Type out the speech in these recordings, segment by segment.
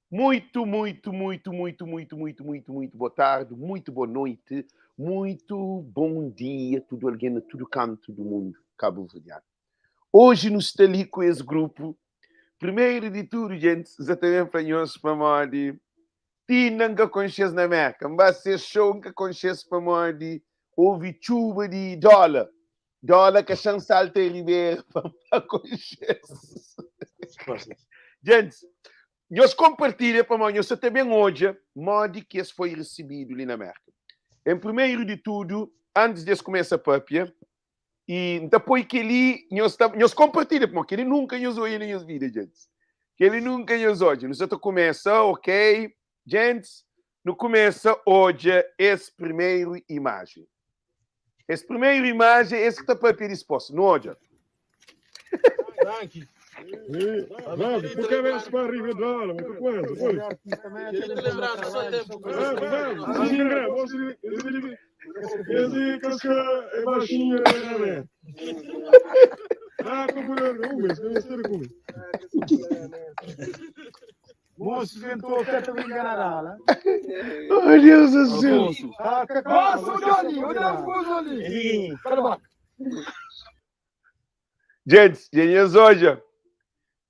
Muito, muito, muito, muito, muito, muito, muito, muito boa tarde, muito boa noite, muito bom dia, tudo alguém na tudo canto do mundo cabo-verdiano. Hoje nu sta li ku es grupo. Primeiro de tudo, gente, Zé também fla nhos pamodi ti inda N ka konxe-s na Merka. N ba ses show N ka konxe-s pamodi houve txuba di dólar. Dólar ka xa-m salta ribera pa N ba konxe-s. Gente, nhos konpartilha pamodi nhos sa ta ben odja modi ki es foi risibidu li na Merka. Em primeiro di tudo, antis di es kumesa papia, I N ta poi kel-li, nhos ta, nhos konpartilha, pamodi kel-li nunka nhos odja na nhos vida, gentis. Kel-li nunka nhos odja. Nu sa ta kumesa, ok? Gentis, nu kumesa odja es primeru imajen. Es primeru imajen, es ki ta papia dispos. Nu odja. Danki. Vamos, por cabeça para arriba dólar, muita coisa. Oi. Vamos, vamos. Esse casca é baixinho, né, né? Ah, procurando um mês, eu estou com. Moço tentou até te enganar, né? Oh, Deus do céu. Nossa, Johnny, olha o ali. Cala Gente, dja nhos odja.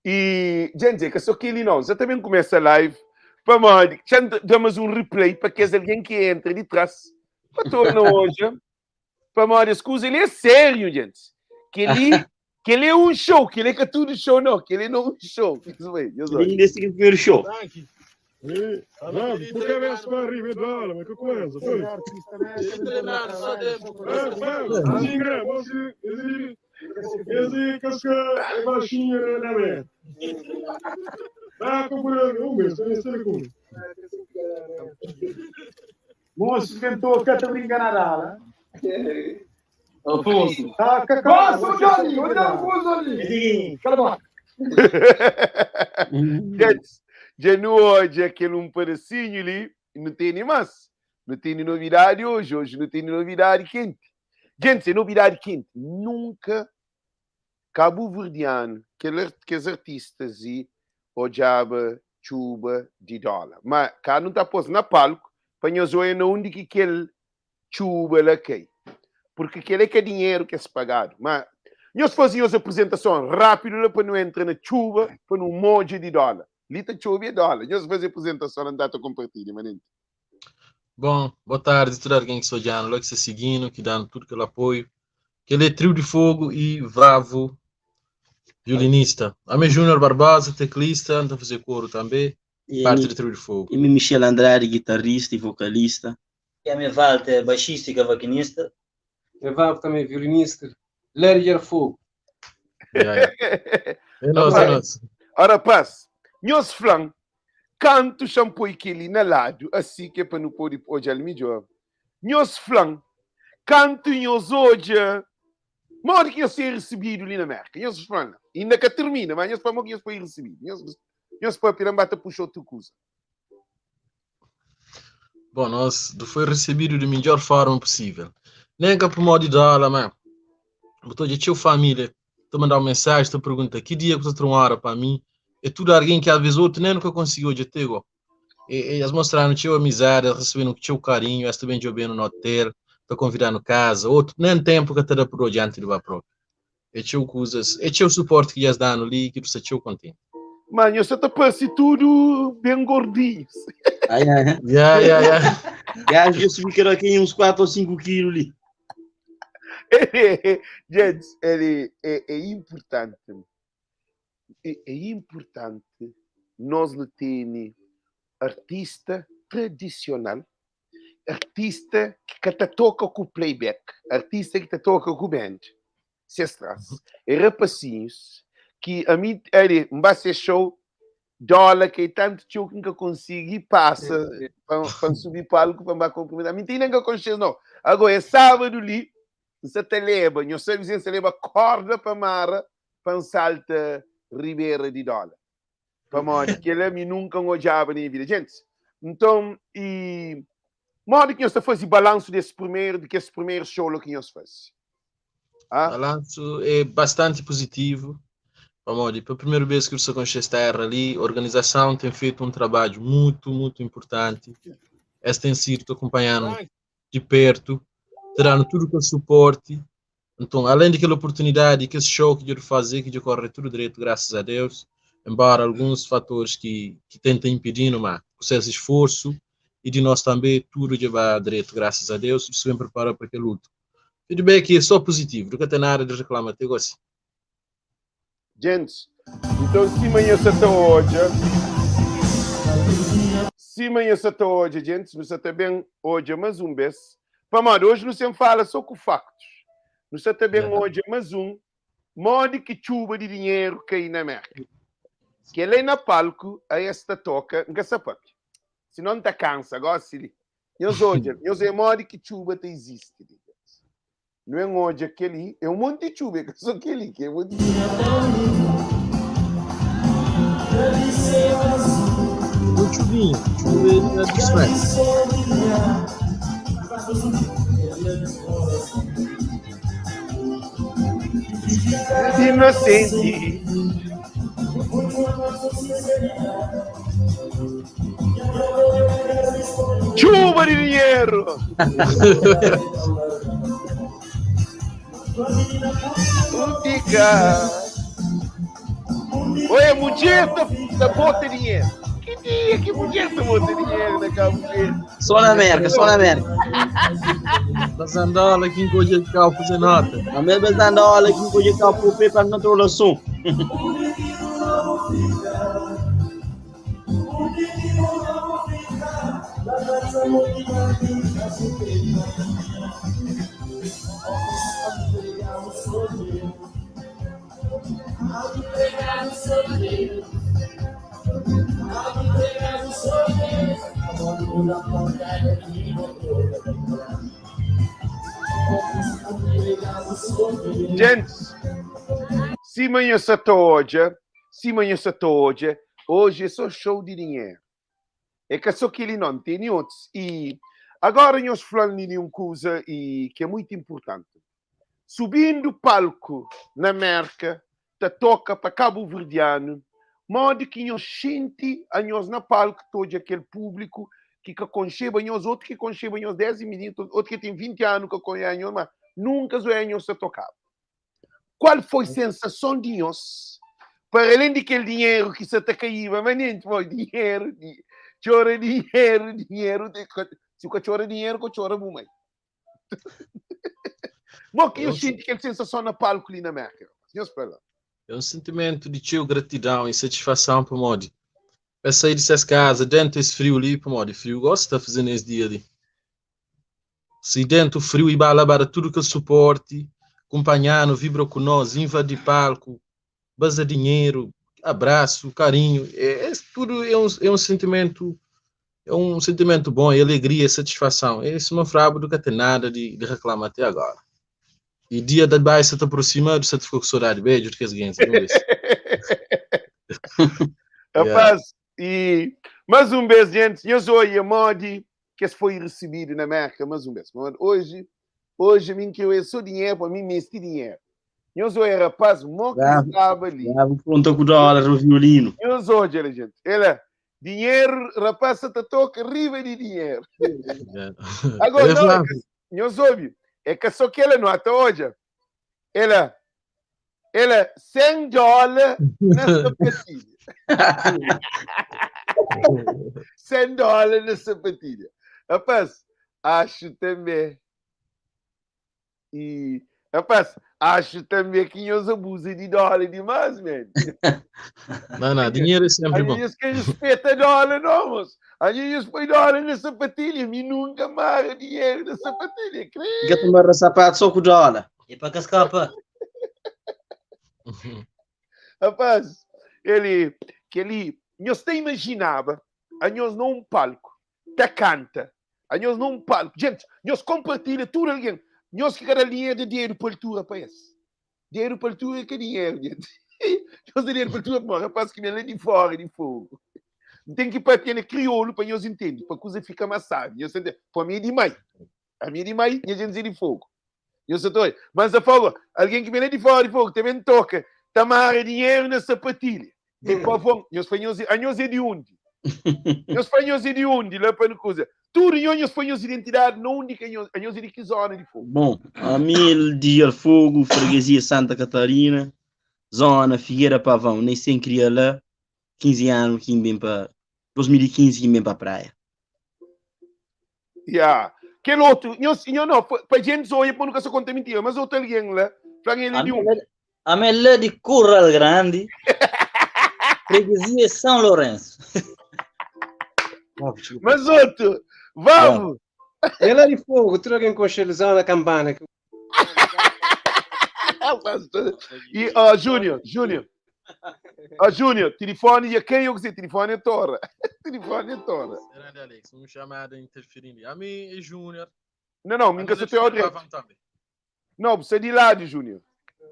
E, gente, é ka só kel-li não. Sa ta ben kumesa live pamodi xa N da mas un replay pa kes algen ki entra di tras pa torna odja pamodi es kuza li é sériu, gente. Kel-li, kel-li é un show, kel-li é ka tudu show não, kel-li é não un show. Nhos bai, nhos Kel-li odja. inda é se primeru show. Vamos, por cabeça para arriba dólar, mas que coisa. Oi. Vamos, Ingram, você, esse, esse casca é baixinho, né, né? Ah, procurando um mês, eu estou com. Moço tentou até te enganar, né? Afonso. Nossa, Johnny, olha o ali. Cala Gente, dja nu odja kel un pedasinhu li, nu tene más. Nu tene novidadi oji, oji nu tene novidadi kenti. Gente, é novidadi kenti. Nunka kabuverdianu, kel kes artistas i odjaba txuba di dóla. Ma ka nu ta pôs na palku pa nhos odja na undi ki kel txuba la kai. Purki kel é ka dinheru ki es pagadu. Ma nhos faze nhos aprizentason rápidu la pa nu entra na txuba, pa nu modja di dóla. Li ta txobe é dóla. Nhos faze aprizentason la, N ta ta konpartilha manenti. Bon, boa tardi tudu algen ki sta odjanu la, ki sta siginu, ki danu tudu kel apoiu. Kel é Trio di Fogo e Vravo, violinista. Ami é Júnior Barbosa, teclista, N ta faze koru tanbe, E parti mi, di Trio di Fogo. e mi Michel Andrade, guitarrista e vocalista. E ami é Walter, baixista e cavaquinista. É Valvo também, violinista. Larry Djarfogo. Ya, ya. É nós, é nós. Ó rapaz, nhos fla-m kantu xa N poi kel-li na ladu, asi ki é pa nu pode odja-l midjór. Nhos fla-m kantu nhos odja modi ki nhos ser risibidu li na Mérka. Nhos fla-m la. Inda ka tirmina, má nhos fla modi ki nhos foi risibidu. Nhos, nhos papia la, N ba ta puxa otu kuza. Bom, nós du foi recebido di midjor forma possível. Nem ka pamodi dóla, má bu ta odja txeu família ta mandau mensagem, ta pergunta ki dia ku ta tra un hora pa mi. É tudo alguém ki às vezes outro nem nu ka consegui odja até go. E, e, es mostranu txeu amizade, es recebenu ku txeu carinho, es ta ben djobenu na hotel, ta convidanu casa, outro nem tempo ka ta da pa odja antes di ba próprio. É txeu kuzas, é txeu suporte ki dja-s da-nu li ki nu sta txeu kontenti. Ma nhos sa ta parse tudu ben gordinhus. Ai, ai, ai. Ya, ya, ya. Gajo dja subi kada kenha uns 4 ou 5 kilu li. Gente, ele é, é importante. É, é importante nós nu tene artista tradicional Artista ki ka ta toka ku playback, artista ki ta toka ku band, ses tras. É rapasinhus ki ami, ali, N ba ses show, dóla kai tantu txeu ki N ka konsigi pasa pa, pa N subi palku pa N ba kunprimenta. Ami ti inda N ka konxe-s nau. Agora, es sábadu li, N sa ta leba, nhos sabe si N sa leba korda pa mara pa N salta ribera di dóla. Pamodi kel-la mi nunka N odjaba na nha vida. Gentis, nton, i modi ki nhos ta faze balansu di es primeru, di kes primeru show la ki nhos faze? Ha? Balansu é bastanti puzitivu. Pamodi pa primeru bês ki nu sta konxe es terra li, organizason ten fetu un trabadju mutu, mutu inpurtanti. Es ten sidu ta kunpanha-nu di pertu, ta da-nu tudu kel suporti. Nton, alén di kel oportunidadi, kes show ki dja du faze, ki dja kóre tudu dretu, grasas a Deus, enbóra alguns fatoris ki ki tenta inpidi-nu, má ku ses isforsu i di nos tanbê, tudu dja ba dretu, grasas a Deus. Nu sta ben pripara pa kel últimu. Feedback é só puzitivu, du ka ten nada di reklama te gósi. Gentis, nton sima nhos sa ta odja, sima nhos sa ta odja, gentis, nu sa ta ben odja mas un bes, pamodi oji nu sen fala so ku faktus, nu sa ta ben odja mas un modi ki txuba di dinheru kai na Merka. Kel-la é na palku, a es ta toka, N ka sa papia, sinon N ta kansa gosi li. Nhos odja, nhos é modi ki txuba ta izisti li. Nu en odja kel-li é un monti txuba, é ka sô kel-li ki é monti txuba. Un txubinha, txuba é na disfresa. Inosenti. Txuba di dinheru! Fika. Oi, mudjer ta, ta bota dinheru. Ki dia ki mudjer ta bota dinheru na Cabo Verde? Só na América, só na América. Bazandola ki nkodje kau fazer nota. Na mesma zandola ki nkodje kau pô pé para não trolar som. Gentis, sima nhos sa ta odja, Sima nhos sa ta odja, oji é sô xou di dinheru. É ka sô kel-li nau, N tene otus. I agóra nhos fla-m li di un kuza i ki é mutu inpurtanti. Subindu palku na Mérka ta toka pa kabuverdianu, modi ki nhos xinti anhos na palku ta odja kel públiku ki ka konxeba nhos, otu ki konxeba nhos désdi mininu, otu ki ten 20 anu ka konxe nhos, má nunka es oja nhos ta tokaba. Qual foi sensason di nhos para além di kel dinheru ki sa ta kaíba manenti mo dinheru di txora dinheru dinheru si ka txora dinheru ka txora bu mai mo ki nhos xinti kel sensason na palku li na Merka nhos fala É un sentimentu di txeu gratidão i satisfason pamodi pa sai di ses kaza dentu es friu li pamodi friu gosi ta faze nes dia li Si dentu friu i bala ba da tudu kel suporti, kunpanha-nu, vibra ku nos, invadi palku, baza dinheru, abrasu, karinhu, es tudu é un é un sentimentu é un sentimentu bon, é alegria, é satisfason. É sima frabu du ka ten nada di di reklama te agora. I dia da bai sa ta aprosima, du sa ta fika ku sodadi bedju di kes gentis di un bes. Rapaz, i mas un bes, gentis, nhos oia modi ki es foi risibidu na Merka mas un bes. Pamodi oji, oji ami N kre oia so dinheru, pa mi N meste dinheru. Nhos oia rapaz mo ki staba li. Bravo, pronta ku dólar no violino. Nhos odja la gente. Ela, dinheru, rapaz sa ta toka riba di dinheru. Agora, não, nhos obi, é ka so kela no ata odja. Ela, Ela, 100 dólar na sapatilha. 100 dólar na sapatilha. Rapaz, acho também. E, rapaz, acho também que nós abusa de dólar demais, man. Não, não, dinheiro é sempre bom. A gente que respeita dólar, não, moço. A gente põe dólar na sapatilha. Me nunca amarra dinheiro na sapatilha, creio. Gato amarra sapato só com dólar. E pa kes kapa. Rapaz, ele, que ele, nhos ta imaginaba a nhos na um palco, ta canta, a nhos na um palco. Gente, nhos compartilha tudo alguém. Nhos que cada linha de dinheiro pa altura pa es. Dinheiro pa altura é que dinheiro, gente. Nhos da dinheiro pa altura pa rapaz que vem lá de fora de fogo. Tem que papia na crioulo pa nhos entende, pa coisa fica mais sábio. Nhos entende? Pa mim é demais. Ami é di mai, nha djentis é di fogu. Nhos sa ta oi? Mas sa fogu, algen ki ben la di fora di fogu, ta ben toka. Ta mara dinheru na sapatilha. Di pavon. Nhos fla nhos, anhos é di undi? Nhos fla nhos é di undi la pa nu kuza. Tudu nho nhos fla nhos identidadi na undi ki anhos, anhos é di ki zona di Fogo? Bom, ami é di Djarfogo, freguesia Santa Catarina, zona Figueira Pavão, nasci em cria lá, 15 anos que vim pa 2015 que vim pa praia. Ya. Kel otu, nhos, nho no, pa gentis oia pa nu ka sa konta mintira, mas otu algen la fla-m el é di undi? Ami é la di Curral Grande, freguesia São Lourenço. Mas otu, vamos! É la di Fogo, tudu algen konxe el, zona Campana. E, ó, Júnior, Júnior. Ó, Júnior, telefone e quem eu quiser, telefone é tora. Telefone é tora. Grande Alex, um chamada interferindo. A mim é Júnior. Não, não, minha só tem o direito. Não, você é de lado, Júnior.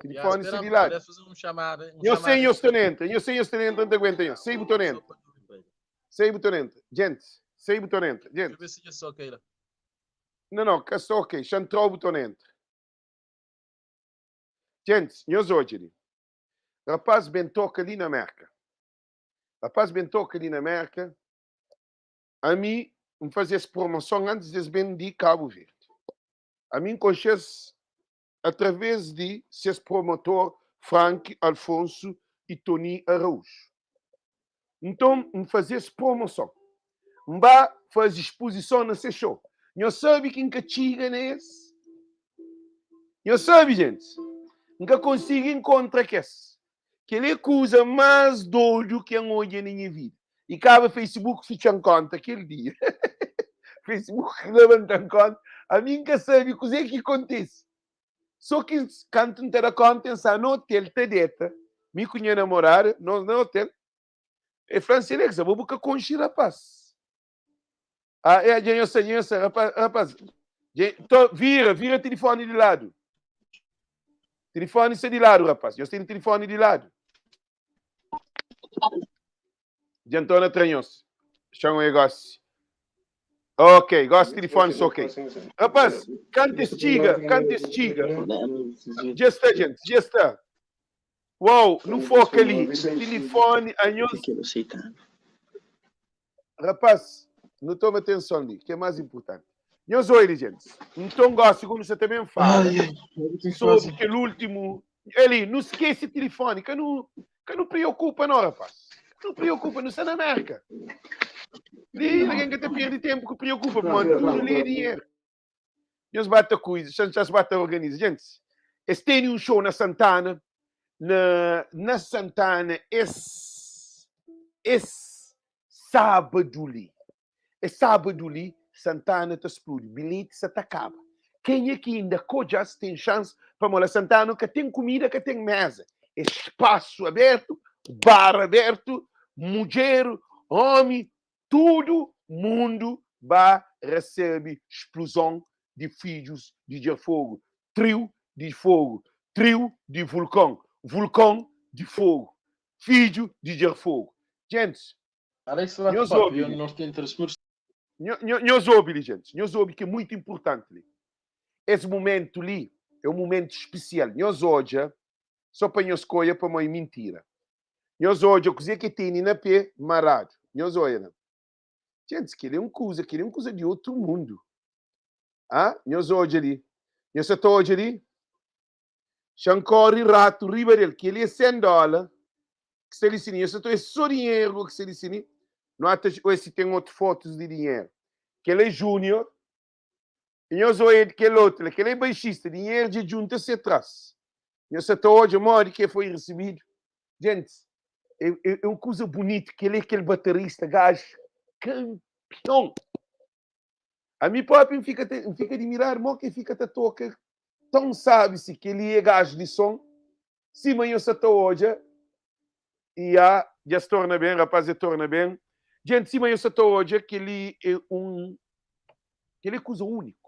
Telefone yeah, é de lado. Fazer um chamada, um eu sei, eu estou dentro. Eu sei, eu estou dentro, não aguenta. Eu sei, botão dentro. Sei, botão dentro. Gente, sei, botão dentro. Gente. Deixa eu ver se eu sou ok lá. Não, não, ka sta ok. Xa ntrau bu ta entra. Gentis, nhos odja li. Rapaz ben toka li na Merka. Rapaz ben toka li na Merka. Ami, N faze es promoson antis di es ben di Kabu Verdi. Ami N konxe-s através di ses promotor Frank Alfonso y Tony Araújo. Nton, N faze-s promoson. N ba faze spozison na ses xou. Nhos sabe ki N ka txiga na es? Nhos sabe, gentis? N ka konsigi nkontra kes. Kel-li é kuza más dodu ki N odja na nha vida. I kaba Facebook fitxa-m kónta kel dia. Facebook labanta-m kónta. Ami N ka sabe kuzê ki kontise. Sô ki kantu N ta da kónta, N sta na otel ta deta, mi ku nha namorada, nos na otel. El fla-m, Selexa, bo bu ka konxe rapás. Ah, é, dja nho sa, dja nho sa, rapaz, rapaz, dja, to, vira, vira tilifoni di ladu. Tilifoni sta di ladu, rapaz. Nhos tene tilifoni di ladu. Dja N torna tra nhos. Txan oi gosi. Ok, gosi tilifoni sta ok. Rapaz, kantu es txiga, kantu es txiga. Dja sta, gente, dja sta. Uau, nu foka li. Tilifoni, anhos. Rapaz, nu toma atenson li, ki é más inpurtanti. Nhos oi li, gentis. Nton, gósi, ku nu sta ta ben fala sobri kel últimu. Ali, nu skese tilifoni. Ka nu, ka nu preokupa, no, rapaz. Ka nu preokupa, nu sta na Mérka. Li, algen ka ta perde ténpu ku preokupa, pamodi tudu li é dinheru. Nhos ba ta kuida, nhos ba ta organiza. Gentis, es tene un show na Santana, na, na Santana es, es sábadu li. Es sábadu li, Santana ta spludi, bilheti sa ta kaba. Kenha ki inda ka odja-s ten xansi, pamodi la Santana ka ten kumida, ka ten meza. É spasu abertu, bar abertu, mudjer, omi, Tudu mundu ba resebe spluzon di fidjus di Djarfogu, triu di fogu, triu di vulkon, vulkon di fogu, fidju di Djarfogu. Gentis, nhos obi li. Nhos obi li, gentis, nhos obi ki é muitu inpurtanti li. Es mumentu li é un mumentu spesial. Nhos odja, so pa nhos koia pamodi é mintira. Nhos odja kuzê ki tene na pé maradu. Nhos odja na. Gentis, kel-li é un kuza, kel-li é un kuza di otu mundu. Ah, nhos odja li. Nhos sa ta odja li? Xa N kóre ratu riba del. Kel-li é 100 dóla ki sta li sini. Nhos sa ta odja sô dinheru ki sta li sini. Nu ata odja si ten otu fotus di dinheru. Kel-li é Júnior. I nhos oia di kel otu la, kel-la é baixista, dinheru dja djunta se tras. Nhos sa ta odja modi ki e foi risibidu? Gentis, é, é, é un kuza bunitu, kel-la é kel baterista, gaju kanpion. Ami própi N fika, N fika dimiradu mo ki e fika ta toka tãu sabi si. Kel-li é gaju di son, sima nhos sa ta odja. I a, dja es torna ben, rapaz dja torna ben. Gentis, sima nhos sa ta odja, kel-li é un Kel-li é kuza úniku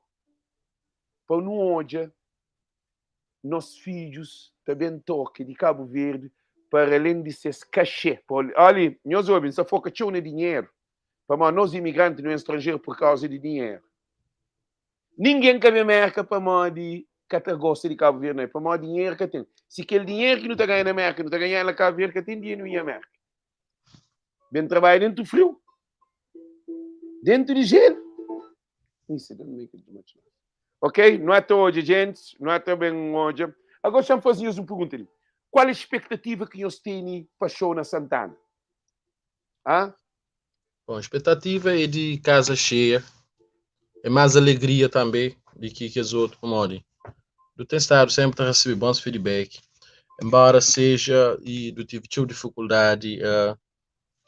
pa nu odja nos fidjus ta ben toka di Kabu Verdi para alén di ses kaxê. Oli, nhos obi, N sta foka txeu na dinheru, pamodi nos imigranti nu é stranjeru pur kauza di dinheru. Ningen ka ben Mérka pamodi. ka ta gosta di Cabo Verde, não é? Pamodi dinheiro ka tem. Se aquele dinheiro que não tá ganha na América, não tá ganhando na Cabo Verde, ka tem dinheiro em América. Bem trabalha dentro do frio, dentro de gelo. Isso don't make it too much noise. Ok? Não é até hoje, gente. Não é até bem hoje. Agora, deixa eu fazer uma pergunta ali. Qual a expectativa que nós temos para show na Santana? Hã? Bom, a expectativa é de casa cheia. É mais alegria também de que, que os outros, como Do tem estado sempre a receber bons feedback. Embora seja, e do tive tive dificuldade uh,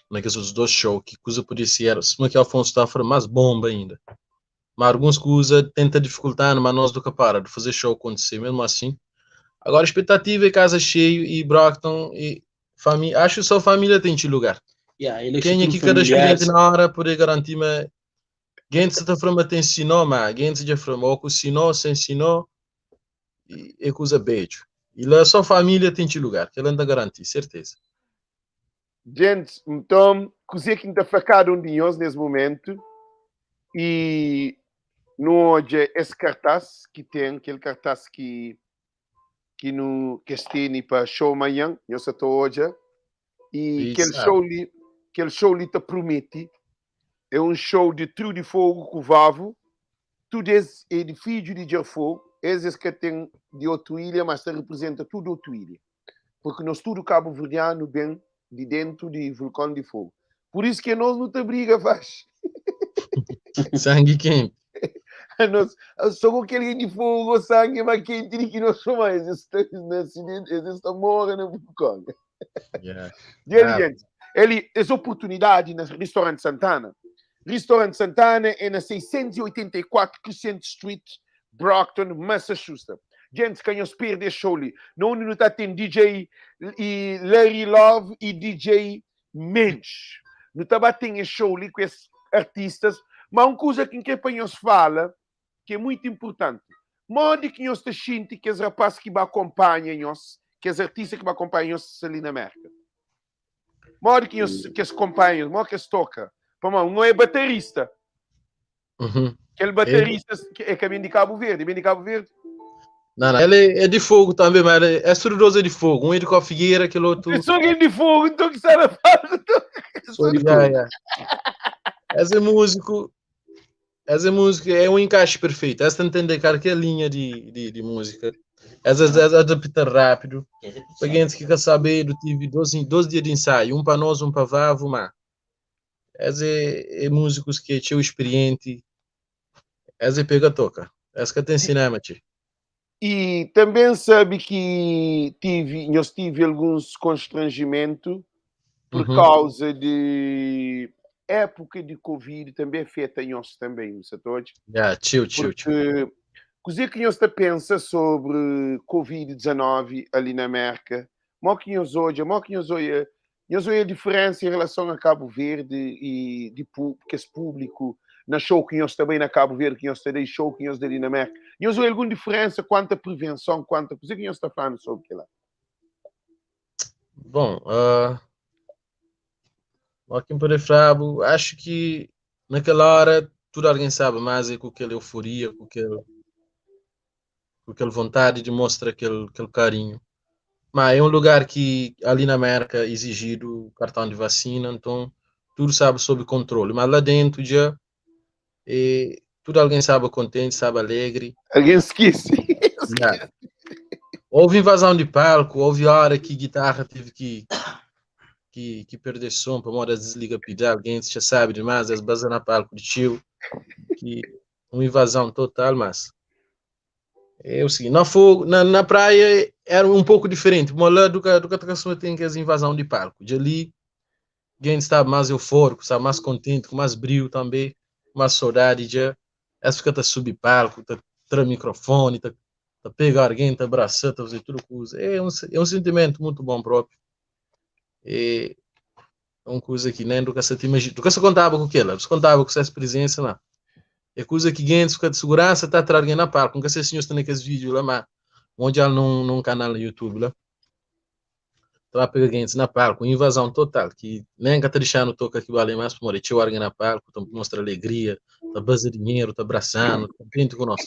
naqueles outros dois shows, que coisa podia ser, se que Alfonso está a falar, mais bomba ainda. Mas algumas coisas tenta dificultar, mas nós do que para de fazer show acontecer mesmo assim. Agora a expectativa é casa cheio e Brockton e família, acho que só família tem de lugar. Yeah, ele é Quem aqui cada experiente na hora poder garantir mas gente se tá falando tem sinó, mas gente já falou ou com sinó, sem sinó e é coisa beijo. E lá só família tem de lugar, que ela anda garantir, certeza. Gente, então, coisa que está facado um de nós nesse momento e no hoje esse cartaz que tem, aquele cartaz que que no que estine para show amanhã, eu só estou hoje e aquele Isso. show ali, aquele show ali te promete é um show de trio de fogo com Vavo, tudo esse é de filho de Jarfogo, esses que tem de outra ilha, mas te representa tudo outra ilha. Porque nós tudo cabo-verdiano bem de dentro de vulcão de fogo. Por isso que nós não te briga, faz. Sangue quente. Nós, só com aquele de fogo, sangue mais quente do que nós somos. Eles estão morrendo no vulcão. Yeah. E ele, Ah. gente, ele, essa oportunidade no Restaurante Santana. Restaurante Santana é na 684 Crescent Street, Brockton, Massachusetts. Gente, quem os perde show ali. Não não tá tem DJ e Larry Love e DJ Mensch. Não tá batendo show ali com esses artistas, mas uma coisa que quem para nós fala, que é muito importante. Modo que nós te sente que os rapazes que acompanham nós, que os artistas que acompanham nós ali na América. Modo que nós que se acompanham, modo que se toca. Pô, mano, um é baterista. Uhum. Aquele baterista que é caminho de Cabo Verde, vem de Cabo Verde. Não, não, ele é de fogo também, mas ele é surdoso de fogo. Um é de Cofigueira, aquele outro. Eu sou alguém de fogo, então que está na fala. Sou de Yeah, fogo. yeah. Esse é músico. Essa música é um encaixe perfeito. Essa entender, cara, que é a linha de, de, de música. Essa, essa adapta rápido. Para quem que quer saber, eu tive 12, 12 dias de ensaio, um para nós, um para Vavo, mas essa é, é músicos que é tio experiente. Essa é pega toca. Essa que tem cinema, tio. E também sabe que tive, nós tive alguns constrangimentos por Uhum. causa de época de Covid também afeta nós também, não sei todos. Yeah, tio, tio, tio. Porque coisa que nós pensa sobre Covid-19 ali na América, mó que nós hoje, mó que nós hoje, nós hoje a diferença em relação a Cabo Verde e de que esse público na show que nós também na Cabo Verde, que nós também show que nós ali na América. Nós hoje alguma diferença quanto à prevenção, quanto a coisa que nós está falando sobre aquilo lá? Bom, uh, aqui em Frabo, acho que naquela hora tudo alguém sabe mais é com aquela euforia, com aquele, com aquela vontade de mostrar aquele, aquele carinho. Mas é um lugar que ali na América é exigido cartão de vacina, então tudo sabe sob controle. Mas lá dentro já é, tudo alguém sabe contente, sabe alegre. Alguém esquece. Yeah. Houve invasão de palco, houve hora que guitarra teve que, que, que perder som, para uma hora desliga pedal, alguém já sabe demais, as basas na palco de tio, que uma invasão total, mas é o seguinte, na, fogo, na, na praia era um pouco diferente, mas lá do que do que tem que as invasão de palco, de ali alguém estava mais eufórico, estava mais contente, com mais brilho também, mais saudade já, essa fica tá subir palco, tá tra microfone, tá tá pegar alguém, tá abraçar, tá fazer tudo coisa. É um, é um sentimento muito bom próprio. É uma coisa que nem do que você te imagina. Do que você contava com aquela, você contava com essa presença lá. É coisa que ganha fica de segurança, tá atrás alguém na palco. Nunca sei se senhores tem aqueles vídeos lá, mas onde ela num, num canal no YouTube lá. Tá pega gente na palco, invasão total, que nem que tá deixando toca que vale mais para morrer. Tinha alguém na palco, tá mostra alegria, tá base dinheiro, tá abraçando, tá contente com nós.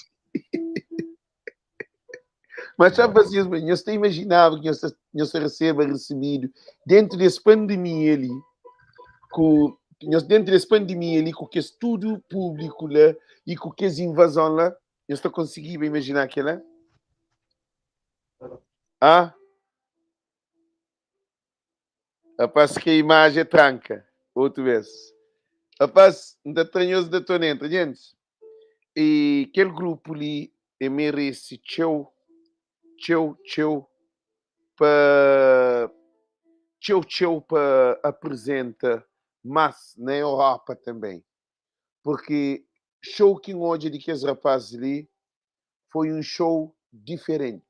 Mas xa fazia nhos ta imaginaba ki nhos ta, nhos ta receba recebido dentro desse pandemia ali, ku nhos dentro desse pandemia ali, ku kes tudo público lá e ku kes invasão lá, nhos ta conseguiba imaginar aquela? Ah? Rapaz, que a imagem tranca. Outro vez. Rapaz, não tá tranhoso da tua entra, gente. E aquele grupo ali e merece txeu, txeu, txeu pa txeu, txeu pa apresenta mas na Europa também. Porque show que odja de kes rapazes ali foi um show diferente.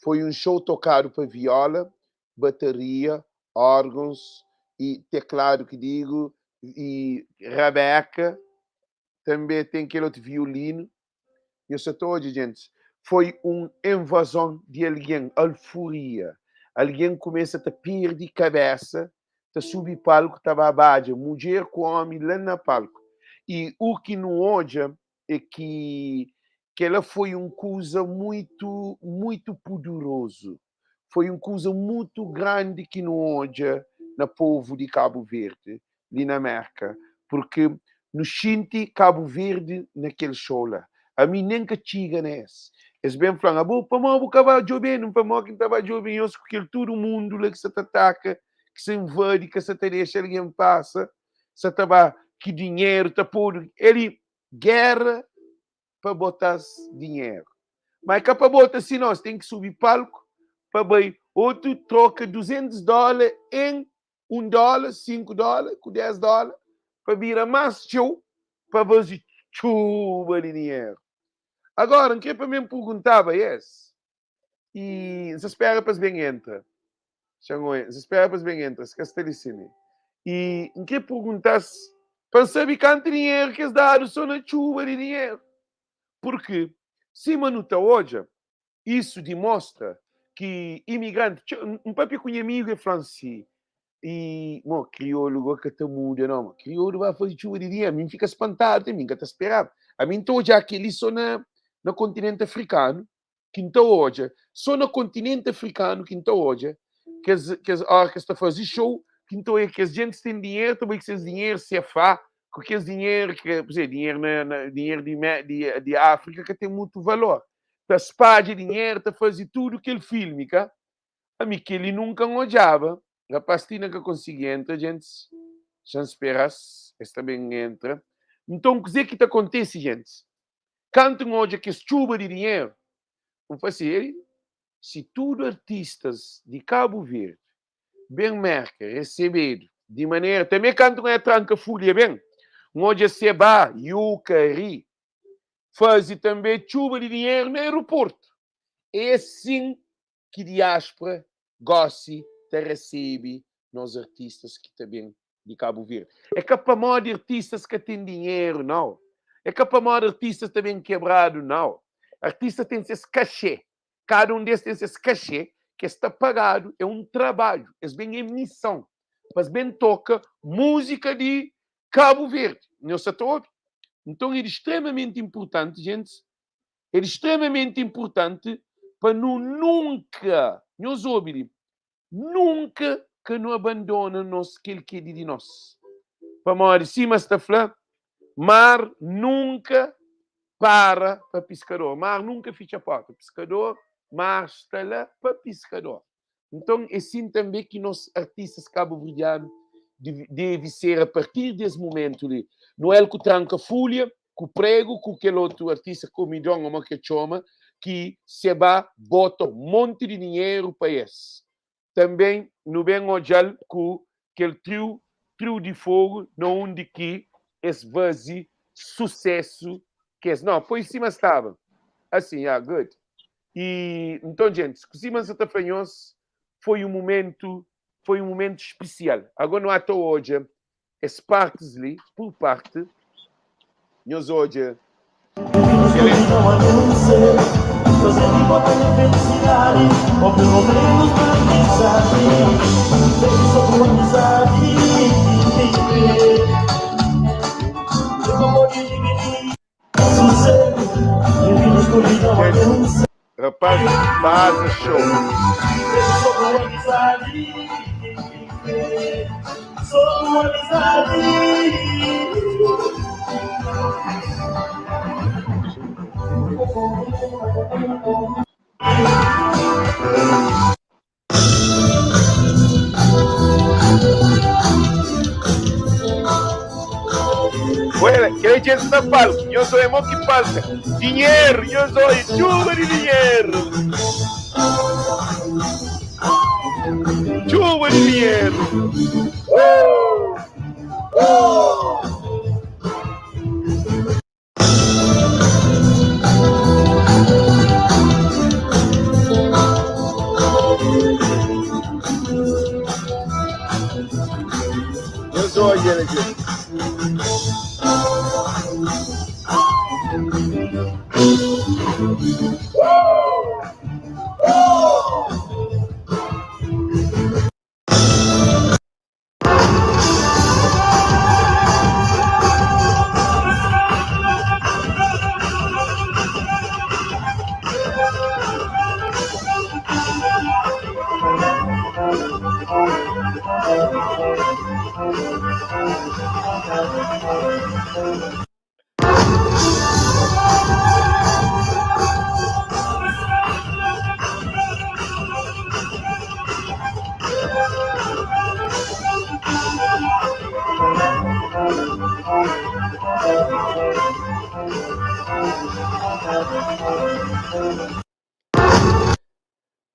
Foi um show tocado pa viola, bateria, órgãos e teclado que digo e rabeca, também tem aquele outro violino. Eu só estou hoje, gente. Foi uma invasão de alguém, alfuria. Alguém começa a perder cabeça, tá subir palco, tá babadja, mulher com homem lá na palco. E o que não olha é que que ela foi um coisa muito, muito poderoso. Foi um coisa muito grande que não olha na povo de Cabo Verde, ali na América. Porque no sente Cabo Verde naquele show lá. A mim nem que chega nesse. Eles bem falam, ah, bom, para mim, o jovem, não para mim, que estava jovem, eu que todo mundo lá que se ataca, que se invade, que se te deixa, alguém passa, se tá que dinheiro tá por ele guerra para botar dinheiro. Mas que para botar assim nós tem que subir palco para bem outro troca 200 dólares em 1 dólar, 5 dólares, com 10 dólares para virar mais show para fazer chuva de dinheiro. Agora, que para mim perguntava esse e se espera para bem entra. Se espera para bem entra, se quer cine. E em que perguntasse para saber quanto dinheiro que eles dado só na chuva de dinheiro. Porque se manuta hoje, isso demonstra que imigrante, um papi com amigo é francês, e, mo, crioulo que tá muda, não, crioulo vai fazer chuva de dinheiro, a mim fica espantado, a mim que tá esperando. A mim tô já aquele só na, no continente africano, que então hoje, só no continente africano, que então hoje, que as, que as orquestras fazem show, que então é que as gente tem dinheiro, também que esses dinheiro se afá, porque esse dinheiro, que, por exemplo, dinheiro, na, na, dinheiro de, de, de África que tem muito valor. Tá espalha dinheiro, tá fazer tudo aquele filme, cá. A mim que ele nunca olhava. Rapaz, tinha que conseguir entra, gente. Já esperasse, esse também entra. Então, o que é que te acontece, gente? Canto hoje que chuva de dinheiro. Vou fazer, se tudo artistas de Cabo Verde, bem merca, recebido, de maneira, também canto é tranca folha bem, onde seba, yucari, faz também chuva de dinheiro no aeroporto. É assim que diáspora gosta de recebe nos artistas que também de Cabo Verde. É que para de artistas que têm dinheiro, não. É que para de artistas também quebrado, não. Artista tem esse cachê. Cada um desses tem esse cachê que está pagado, é um trabalho, é bem é missão. Mas bem toca música de Cabo Verde. Não se Então é extremamente importante, gente, é extremamente importante para não nunca, nós ouvir, nunca que não abandona nosso aquele que é de nós. Para morrer, cima está falando, mar nunca para para pescador. Mar nunca fecha a porta. Pescador, mar está lá para pescador. Então, é assim também que nós, artistas cabo-verdianos, deve ser a partir desse momento ali. Não é que tranca folha, com o prego, com aquele outro artista, comidão, como que chama, que se vai, bota um monte de dinheiro para esse. Também, no bem olhar com aquele trio, trio de fogo, no onde que esse vazio sucesso que esse. Não, foi em cima estava. Assim, yeah, good. E, então, gente, cima Santa Fanhos foi um momento, foi um momento especial. Agora não há até hoje, esse partes ali, por parte, nós hoje. Rapaz baza show. Bueno, kel djente na palco, nhos oi mo ki palca. Dinheiro, nhos oi, txuba di dinheiro. Txuba di dinheiro. Uh! Uh! Nhos odja la dja.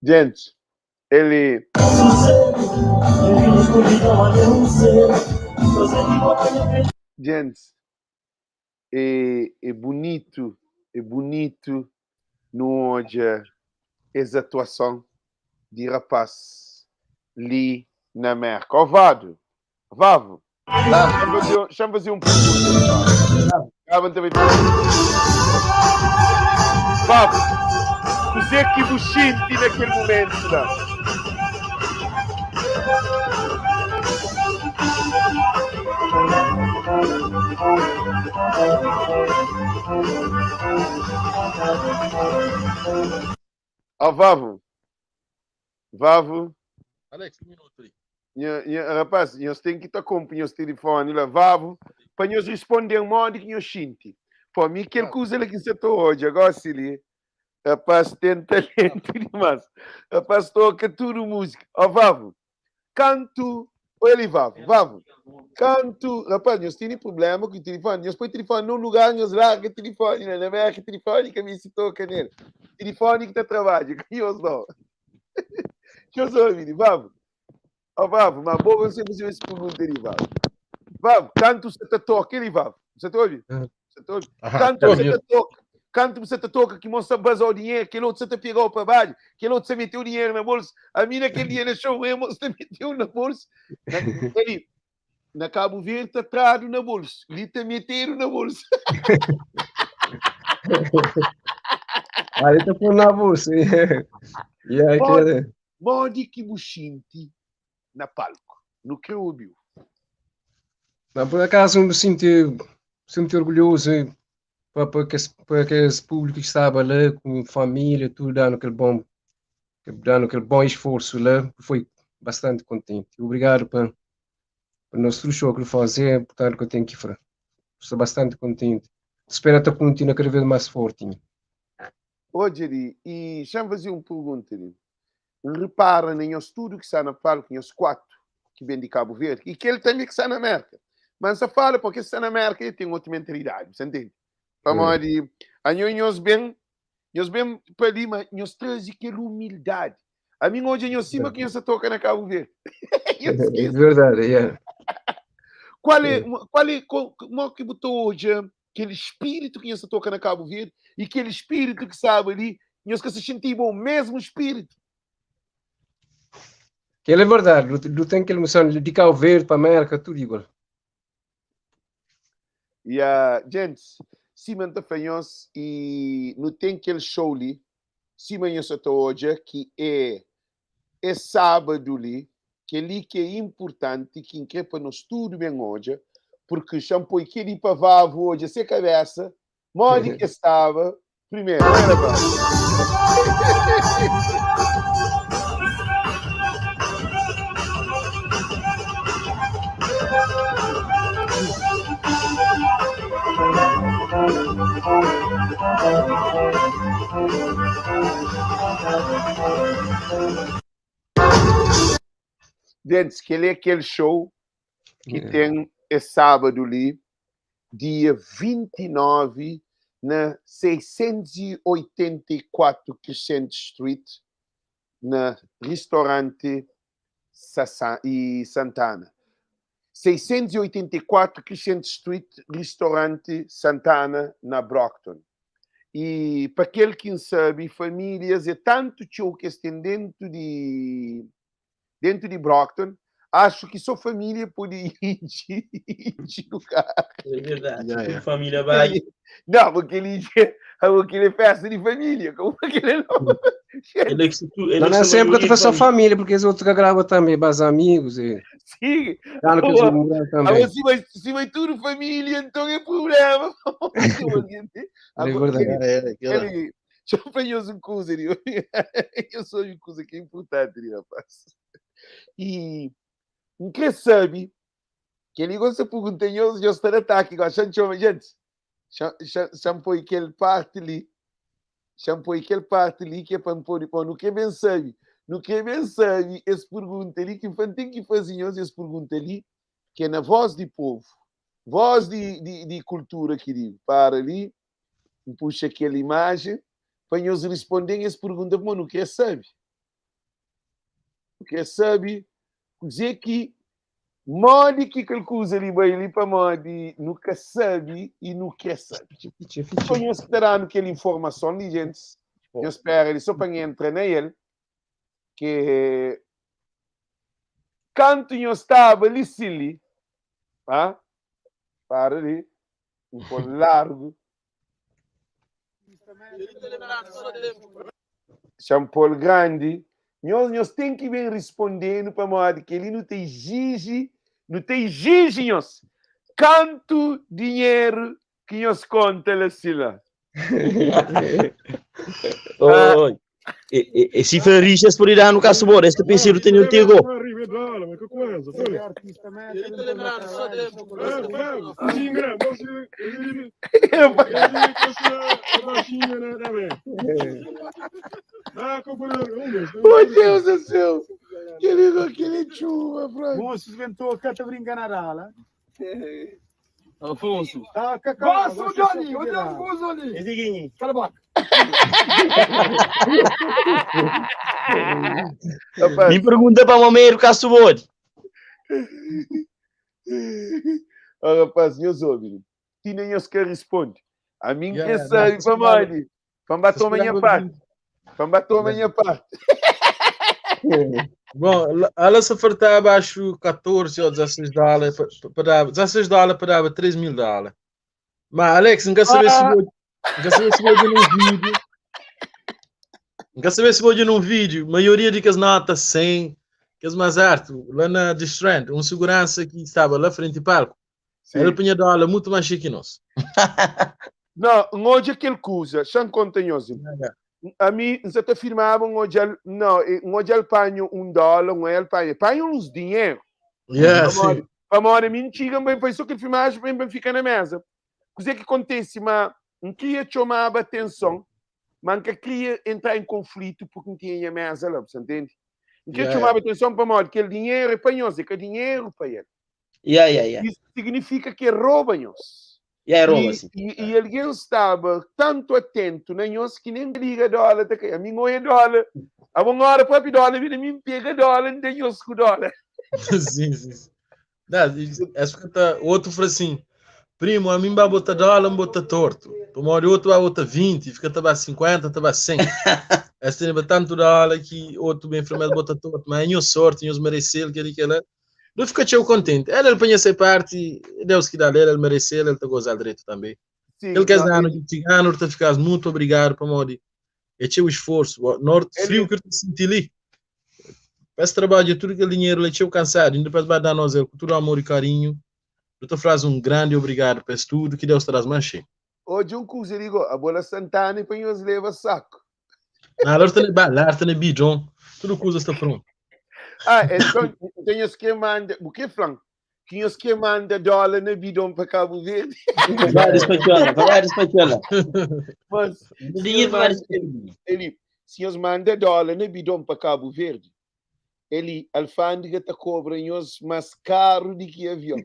Gente, ele. Gente, é, é bonito, é bonito nu odja es atuason di rapaz li na Merka. Ó Vado, Vavo, xa-m faze un pergunta li, Vavo. Kaba N ta bai pergunta. Vavo, kuzê ki bu xinti na kel mumentu la? Ó Vavo, Vavo. Alex, un minutu li. Nha, nha, rapaz, nhos ten ki ta konpo nhos tilifoni la, Vavo, pa nhos risponde-m modi ki nhos xinti. Pô, mi kel kuza la ki N sa ta odja gosi li, rapaz ten talentu dimas. Rapaz toka tudu múzika. Ó Vavo, Kantu, oi ali Vavo, Vavo, kantu, rapaz, nhos tene problema ku tilifoni, nhos poi tilifoni num lugar, nhos larga tilifoni la, na merka tilifoni ka meste toka nel, tilifoni ki ta trabadja, ka nhos nau. Nhos obi li, Vavo, ó Vavo, ma bo você faze esse pergunta li, Vavo. Vavo, kantu sa ta toka li, Vavo, sa ta obi? Sa ta obi? Kantu sa ta toka, Kantu bu sa ta toka ki mon sa baza-u dinheru, kel otu sa ta pega-u pa badju, kel otu sa mete-u dinheru na bolsu. Ami na kel dia na xou, nha mon sa mete-u na bolsu. Na, ali, na Kabu Verdi ta tradu na bolsu, li ta metedu na bolsu. Ali ta pô na bolsu. Yeah, Modi, modi ki bu xinti na palku? Nu kre obi-u. Não, por acaso me sinto, sinto orgulhoso pa, pa, kes, pa kes público que estava lá, com família, tudo dando aquele bom, dando aquele bom esforço lá, foi bastante contente. Obrigado para pa nosso show que fazer, portanto que eu tenho que fazer. Estou bastante contente. Espero até continuar cada vez mais forte. Ô, Jerry, e xa-m faze un pergunta li. N repara na nhos tudu ki sta na palku, nhos 4 ki ben di Kabu Verdi i kel tanbe ki sta na Merka. Ma N sa fala pa kes ki sta na Merka e ten otu mentalidadi, bu sa ntende? Pamodi anho nhos ben, nhos ben pa li ma nhos traze kel umildadi. Ami N odja nhos sima ki nhos sa toka na Kabu Verdi. Nhos É verdade, yeah. Kual é, kual é, mo ki bu ta odja kel spiritu ki nhos ta toka na Kabu Verdi i kel spiritu ki staba li, nhos ka sa xintiba o mesmu spiritu? Kel é verdade, du ten kel emoson di Kabu Verdi pa Merka, tudu igual. Ya, gentis, sima N ta fla nhos, i nu ten kel show li, sima nhos sa ta odja, ki é es sábadu li, kel-li ki é inpurtanti, ki N kre pa nos tudu ben odja, purki xa N poi kel-li pa Vavu odja se kabésa, modi ki el staba. Primeiro, era bom. Dentes, kel é kel show ki ten es sábadu li, dia 29, na 684 Crescent Street, na ristoranti Sasa e Santana. 684 Crescent Street, ristoranti Santana, na Brockton. E pa kel ki N sabe, famílias é tantu txeu ki es ten dentu di dentu di Brockton, acho ki so família pode intxi intxi lugar. É verdade. Ya, Tudo ya. família vai. Não, porque ele porque ele é festa de família, como que ele não? Ele é que se tu, ele Não é que é se sempre que tu maioria faz de só família. família, porque os outros que grava também, mas amigos e Sim. dando que Boa. eles moram também. Agora, se vai tudo família, então é problema. É verdade. É, é, aquela- Ele, deixa eu fazer um coisa, eu sou uma coisa que é importante, rapaz. E não quer saber que ele gosta de perguntar, eu estou de ataque, gosta de chamar gente. Chama aquele parte ali, chama aquele parte ali que é para pôr, pô, não quer bem sabe, não quer bem sabe, esse pergunta ali, que tem que fazer esse pergunta ali, que é na voz de povo, voz de cultura, querido, para ali, puxa aquela imagem, para eles responderem essa pergunta, mas não quer saber. Não quer saber, dizer que mode que calcula ali bem ali para mode, nunca sabe e não quer saber. Ficha, ficha. Conheço que terá aquela informação de gente, eu espero ele só para entrar nele, que canto eu estava ali, sim, ah? Para ali, um pouco largo. Champol grande, nós, nós tem que bem respondendo para modo que ele não tem gigi, não tem gigi, nós. Canto dinheiro que nós conta lá, assim lá. Oi. E, e, e se for rixas por ir no caso bora, este penseiro tem um tego. Que coisa, olha. Oh, Deus do céu! Que lindo, aquele chuva, Frank. Bom, se inventou a cata brinca na ala. Afonso. Tá, cacau. Gosto, Johnny! O Deus gozo ali! Esse guinhe. Cala a boca! Rapaz, Me pergunta para o Mameiro caso bora. oh, rapaz, meus ouvidos. Tinha nem que responde. A mim que Yeah, sabe, não, para mãe. Para bater a minha parte. Para bater a minha parte. Bom, ela se ofertava acho 14 ou 16 dólares, para dar 16 dólares para dar 3 mil dólares. Mas Alex, não quer saber se vou, não quer saber se vou num vídeo. Não quer saber se vou num vídeo. Maioria de que as notas 100, que as mais alto, lá na The Strand, um segurança que estava lá frente ao palco. Sim. Ele punha dólar muito mais chique que nós. Não, hoje aquele coisa, chão contenhoso. A mim, você te afirmava um hoje, não, um hoje ele panho um dólar, um ele panho, panho uns dinheiro. Yeah, sim. Para uma hora mentira, bem, foi só que filmagem, bem, bem, fica na mesa. Coisa que acontece, mas não queria chamar a atenção, mas não queria entrar em conflito porque não tinha mesa lá, você entende? Não queria Yeah. chamar a atenção para uma hora, que aquele dinheiro é para nós, é que é dinheiro para ele. Yeah, yeah, yeah. Isso significa que roubam-nos. Yeah, rouba, E, sim. e, e alguém estava tanto atento na nós que nem liga dólar. Tá, a mim não é dólar. A uma hora próprio dólar, a mim pega dólar, não tem os com dólar. Sim, sim. sim. Não, essa que tá, o outro falou assim, primo, a mim vai botar dólar, bota torto. Uma hora o outro vai botar 20, fica tá 50, tá 100. Essa tem tanto dólar que outro bem enfermeiro bota torto, mas é minha sorte, eu mereceu, que ele que ela. Não fica tão contente. Ela ele põe essa parte, Deus que dá ele, ele mereceu, ele tá gozando direito também. Sim, Ele quer não, dizer, que cigano, tá ficas muito obrigado para morrer. É teu esforço, o norte Ele- frio que eu te senti ali. Esse trabalho, tudo aquele dinheiro, ele é cansado, ainda depois vai dar nós ele com todo amor e carinho. Eu te faço um grande obrigado por isso tudo, que Deus traz mais cheio. Odja un kuza li go, abo la Santana e pa nhos leba saku. Na, lá está na, lá está na bidon, tudo coisa está pronto. Ah, então, então nhos que manda, o que flan? Que nhos que manda dólar na bidon para Cabo Verde? Vai despachar, vai despachar. Mas, Dinheiro vai despachar. Ele, se nhos manda dólar na bidon para Cabo Verde, ele, alfândega ta cobra nhos mais caro do que avião.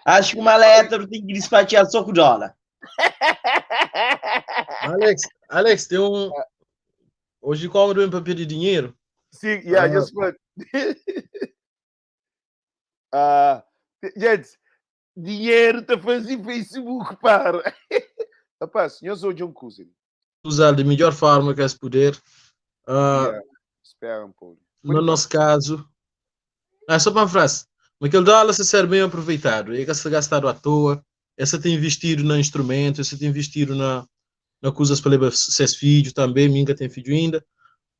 Acho que uma letra tem que despachar só com dólar. Alex, Alex, tem um. Hoje, como do para pedir dinheiro? Sim, yeah, just what. Ah, gente, dinheiro tá fazendo Facebook para. Rapaz, nós hoje um coisa. Usar de melhor forma que se poder. Yeah, espera um pouco. No nosso caso, é só para uma frase. Mas aquele dólar se ser bem aproveitado, é que se gastado à toa, essa tem investido no instrumento, essa tem investido na coisas para levar seus filhos também, minha tem filho ainda,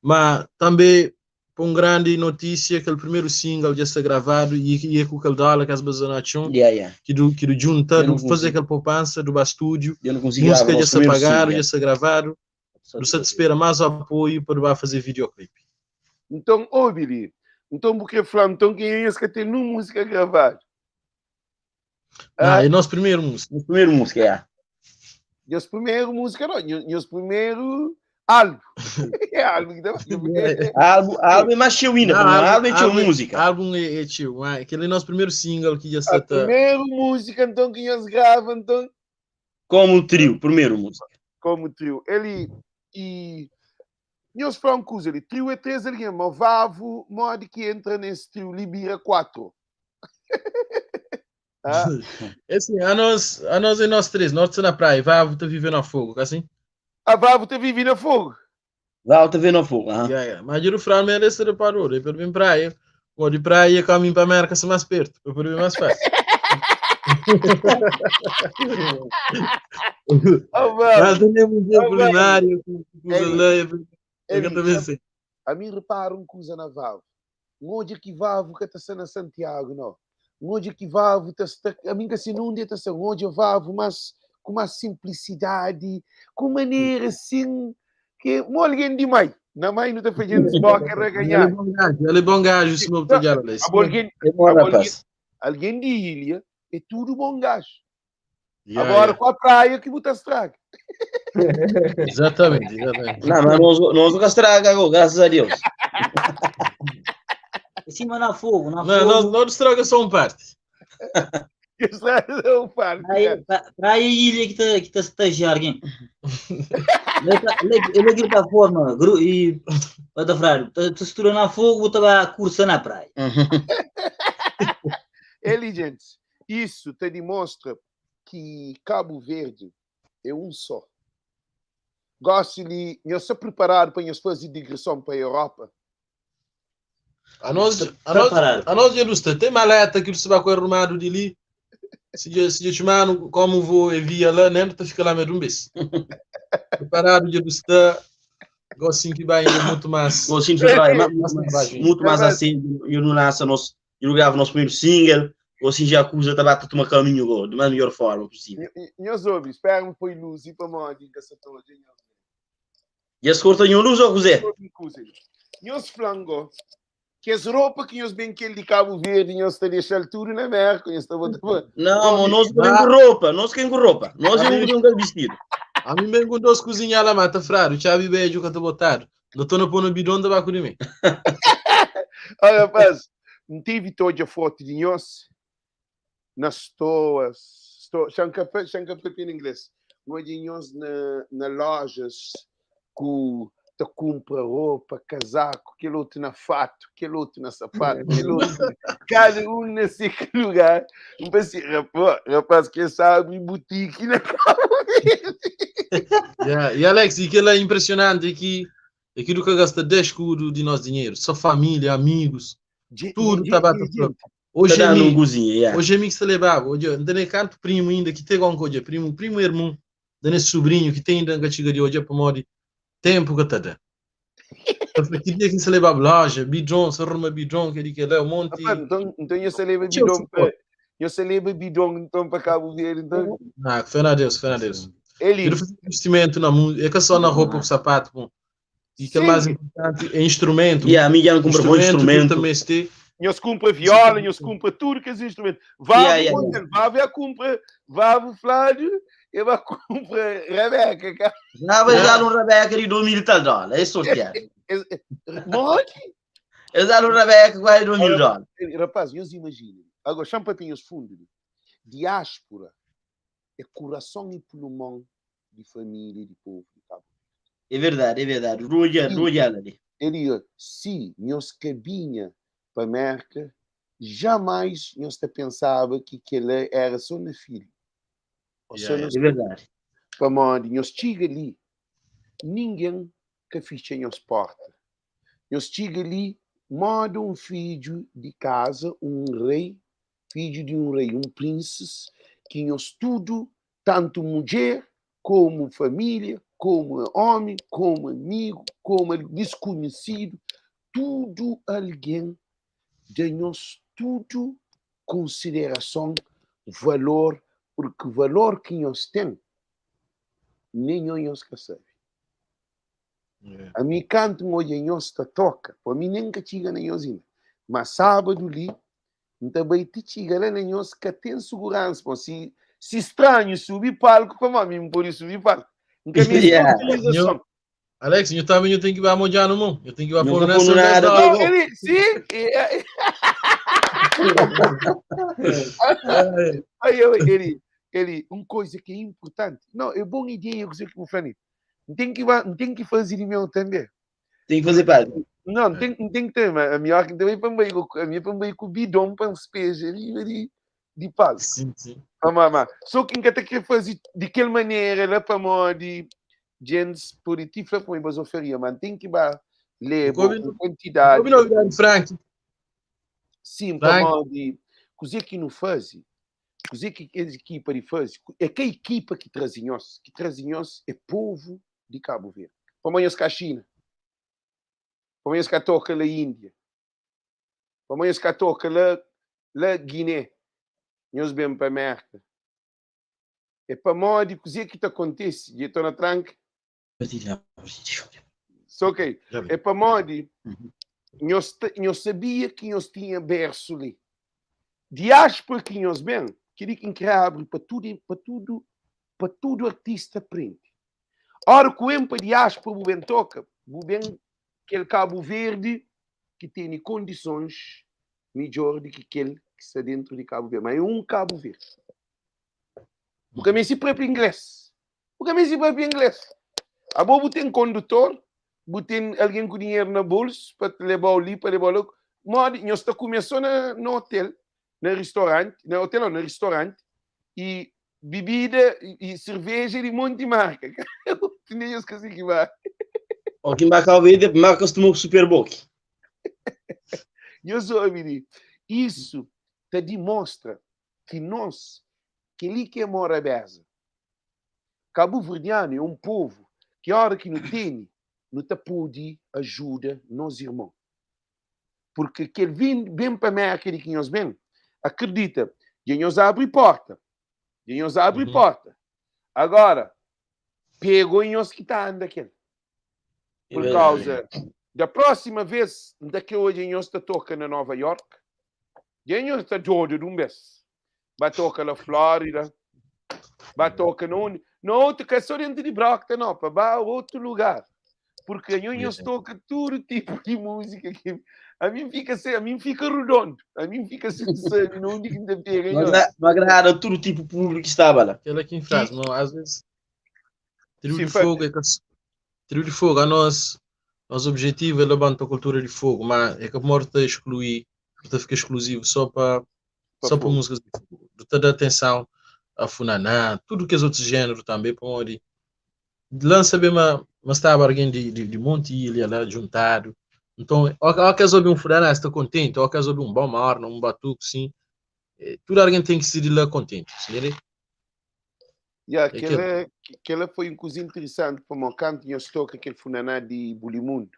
mas também para uma grande notícia, aquele primeiro single já está gravado e é com aquele dólar que as pessoas Yeah, yeah. que do, que do junta, Eu não do fazer consigo. aquela poupança, do estúdio, Eu não consigo música gravar já o está primeiro pagado, single. já está gravado, você te espera mais apoio para vai fazer videoclipe. Então, ô Billy, então porque falar, então quem é esse que tem uma música gravada? Ah, é nosso primeiro música. Nosso primeiro música, é. Nosso primeiro música, não, nosso primeiro álbum. É álbum que dá. Álbum, álbum é mais cheio ainda, Não, não, álbum é cheio álbum- música. Álbum é cheio, mas aquele é nosso primeiro single que já está. A primeira música, então, que nós grava, então. Como trio, primeiro música. Como trio. Ele e. Nós falamos coisa ali, trio é três alguém, mas Vavo, modo que entra nesse trio, Libira 4. Ah? É assim, a nós é nós três, nós estamos na praia, Vavo está vivendo a fogo, assim? A Vavo está vivendo a fogo. Vavo está vivendo a fogo, ah. Yeah, yeah. Mas o Fran merece de parou, é para vir praia. Vou de praia, caminho para a América, se mais perto, para vir mais fácil. Oh, mano. Mas também é um Oh, culinário, com Ei, leia, ei, eu também sei. A mim repara um coisa na Vavo. Onde que Vavo que está na Santiago, não? Onde que Vavo está, a mim que assim não está sendo onde Vavo, mas com uma simplicidade, com maneira assim, que alguém demais. Na mãe não está fazendo esboca a ganhar. Ele é bom gajo, ele é bom gajo, se não pegar ali. Alguém, É bom, rapaz. alguém de ilha é tudo bom gajo. Yeah, Agora yeah. com a praia que botar estraga. Exatamente, exatamente. Não, mas nós nunca estraga, graças a Deus. Em cima na fogo, na Não, fogo. nós estraga só um parte. Estraga só um parte. Praia, praia e ilha que está que tá estagiar alguém. Ele aqui está forma, e tá frado, tá estrutura na fogo, tá cursa na praia. Ele, gente, isso te demonstra que Cabo Verde é um só. Gosto de eu sou preparado para nós fazer digressão para a Europa. A nós ilustra, tem maleta que você vai com arrumado de ali. Se eu chamar, como vou enviar lá, né? Não fica lá mesmo um beijo. Preparado de ilustrar. Gosto que vai muito mais. Gosto que vai muito mais assim. Eu não lanço nosso, eu gravo nosso primeiro single. Ou assim já acusa tá a tomar caminho de melhor forma possível. Nós ouve, espera-me põe luz e para mim que essa toda. E as cortam luz ou José? Nós flango que as roupas que nós bem que ele de Cabo Verde, nós está deixando tudo na América, nós está botando. Não, nós não com roupa, nós quem com roupa, nós não com vestido. A mim bem com dois cozinhar lá, mata frado, chave beijo que eu tô botado. Não tô no pôr no bidão da baco de mim. Olha, rapaz, não tive toda a foto de nós nas toas, chama café em inglês. Hoje nós na lojas com te compra roupa, casaco, aquele outro na fato, aquele outro na sapato, aquele outro. Cada um nesse lugar. Um pensei, rapaz, rapaz, quem sabe boutique na Cabo Verde. Yeah. E Alex, e aquilo é impressionante é que aquilo que gasta 10 escudos de nosso dinheiro, só família, amigos, tudo está batendo. Hoje é mim, cozinha, yeah. hoje é mim que se levava, hoje não tem canto primo ainda que tem alguma coisa, primo, primo irmão, tem sobrinho que tem ainda que chega de hoje para morrer tempo que está dando. Que dia que se leva loja, bidon, se arruma bidon, que ele quer um monte. Então, então eu se leva bidon para. Nhos ta leba bidon nton pa Cabo Verde nton? Ah, fé na Deus, fé na Deus. Eli. Eu fazer investimento na música, é que só na roupa, o sapato, bom. E que é mais importante é instrumento. Yeah, a mim já não compra bom instrumento. Também este. Nhos compra viola, nhos compra tudo que é instrumento. Vá, Yeah, yeah, yeah. vá ver a compra, vá o Flávio e vá compra Rebeca. cara. Já vai dar um Rebeca de 2 mil e tal dólares, é sorteado. Mole? Eu dar um Rebeca quase 2 mil dólares. Rapaz, nhos imaginem. Agora, chama para os fundos. Diáspora é coração e pulmão de família e de povo de Cabo É verdade, é verdade. Roja, roja ali. Ele, se nhos cabinha para América, jamais nhos te pensava que aquele era só na filha. Ou só Yeah, na É verdade. Para onde nhos chega ali, ninguém que ficha nhos porta. Nhos chega ali, moda um filho de casa, um rei, filho de um rei, um príncipe, que nhos tudo, tanto mulher, como família, como homem, como amigo, como desconhecido, tudo alguém de nós tudo consideração, valor, porque o valor que nós tem, nem nós que sabe. Yeah. A mim canto um olho nós te toca, para mim nem que chega nem nós ainda. Mas sábado ali, também te chega lá nem nós que tem segurança, pô, se se estranho subir palco, como a mim por subir palco. Nunca me Yeah. autorização. Alex, eu também eu tenho que ir a molhar no mão. Eu tenho que ir a Não pôr vou nessa pôr nada, dez Não, dólares. ele, sim, é, é, Aí eu, ele, ele, uma coisa que é importante. Não, é boa ideia que eu falei. Não tem que, não tem que fazer de meu também. Tem que fazer parte. Não, não tem, não tem que ter, mas a minha que também para meio, a minha para meio com o bidão para os peixes ali de, de palo. Sim, sim. Ah, mamá. Só que nunca tem que fazer de aquela maneira lá para mó de gente por ti foi com mas oferia, mas tem que ba ler Combina- com quantidade. Combina novidade, Frank. Sim, para Frank. mó de cozer que não faz, cozer que a equipa de faz, é que a equipa que traz nós, que traz nós é povo de Cabo Verde. Para mó que a China. Para mó que toca lá Índia. Para mó que toca lá lá Guiné. Nós bem para América. É para mó de cozer que te acontece, e estou na tranca. Só que Já vi. é para mó de nós, nós sabia que nós tinha berço ali. Diáspora que nós bem, queria que abre para tudo, para tudo, para tudo artista prende. Ora, que o empa diáspora o bem toca, o bem aquele Cabo Verde que tem condições melhor do que aquele que está dentro de Cabo Verde. Mas é um Cabo Verde. O caminho se próprio inglês. O caminho se próprio inglês. A bobo tem condutor, bo tem alguém com dinheiro na bolsa para te levar ali, para levar lá. Mas nós está começando na, no hotel, no restaurante, no hotel não, no restaurante, e bebida e, e cerveja de monte de marca. Nem eu esqueci que vai. Ó, quem vai cá ver, marca costuma o Super Bowl. Eu sou amigo. Isso te demonstra que nós, que ali que mora a beza, Cabo Verdeano é um povo que a hora que não tem, não te pode ajuda nós irmãos. Porque aquele vem bem para a América de que nós bem, acredita, e nós abre porta. E nós abre Uhum. porta. Agora, pegou em nós que está andando aquele. Por É causa da próxima vez daqui hoje nós está toca na Nova York, e nós está doido de um mês. Vai tocar na Flórida, vai tocar no no outro que é só dentro de Brockton, não, para outro lugar. Porque nós Yeah. toca todo tipo de música que a mim fica sem, a mim fica redondo, a mim fica sem sabe, não onde que ainda pega. Não agra- não agrada todo tipo de público que estava lá. Aquela aqui em frase, não, às vezes. Trio Sim, de foi. fogo é que Trio de fogo, a nós, nosso objetivo é levantar a cultura de fogo, mas é que a morte excluir, portanto fica exclusivo só para Para só para fogo. músicas de fogo. De toda atenção a funaná, tudo que os outros gêneros também, para onde lança bem uma, mas estava alguém de, de, de Monte Ilha lá juntado. Então, ou, ou queres ouvir um funaná, está contente, ou queres ouvir um bom morno, um batuque, sim. Tudo alguém tem que se de lá contente, entendeu? Yeah, É aquela, aquela foi uma coisa interessante para o meu canto, eu estou com aquele funaná de Bulimundo.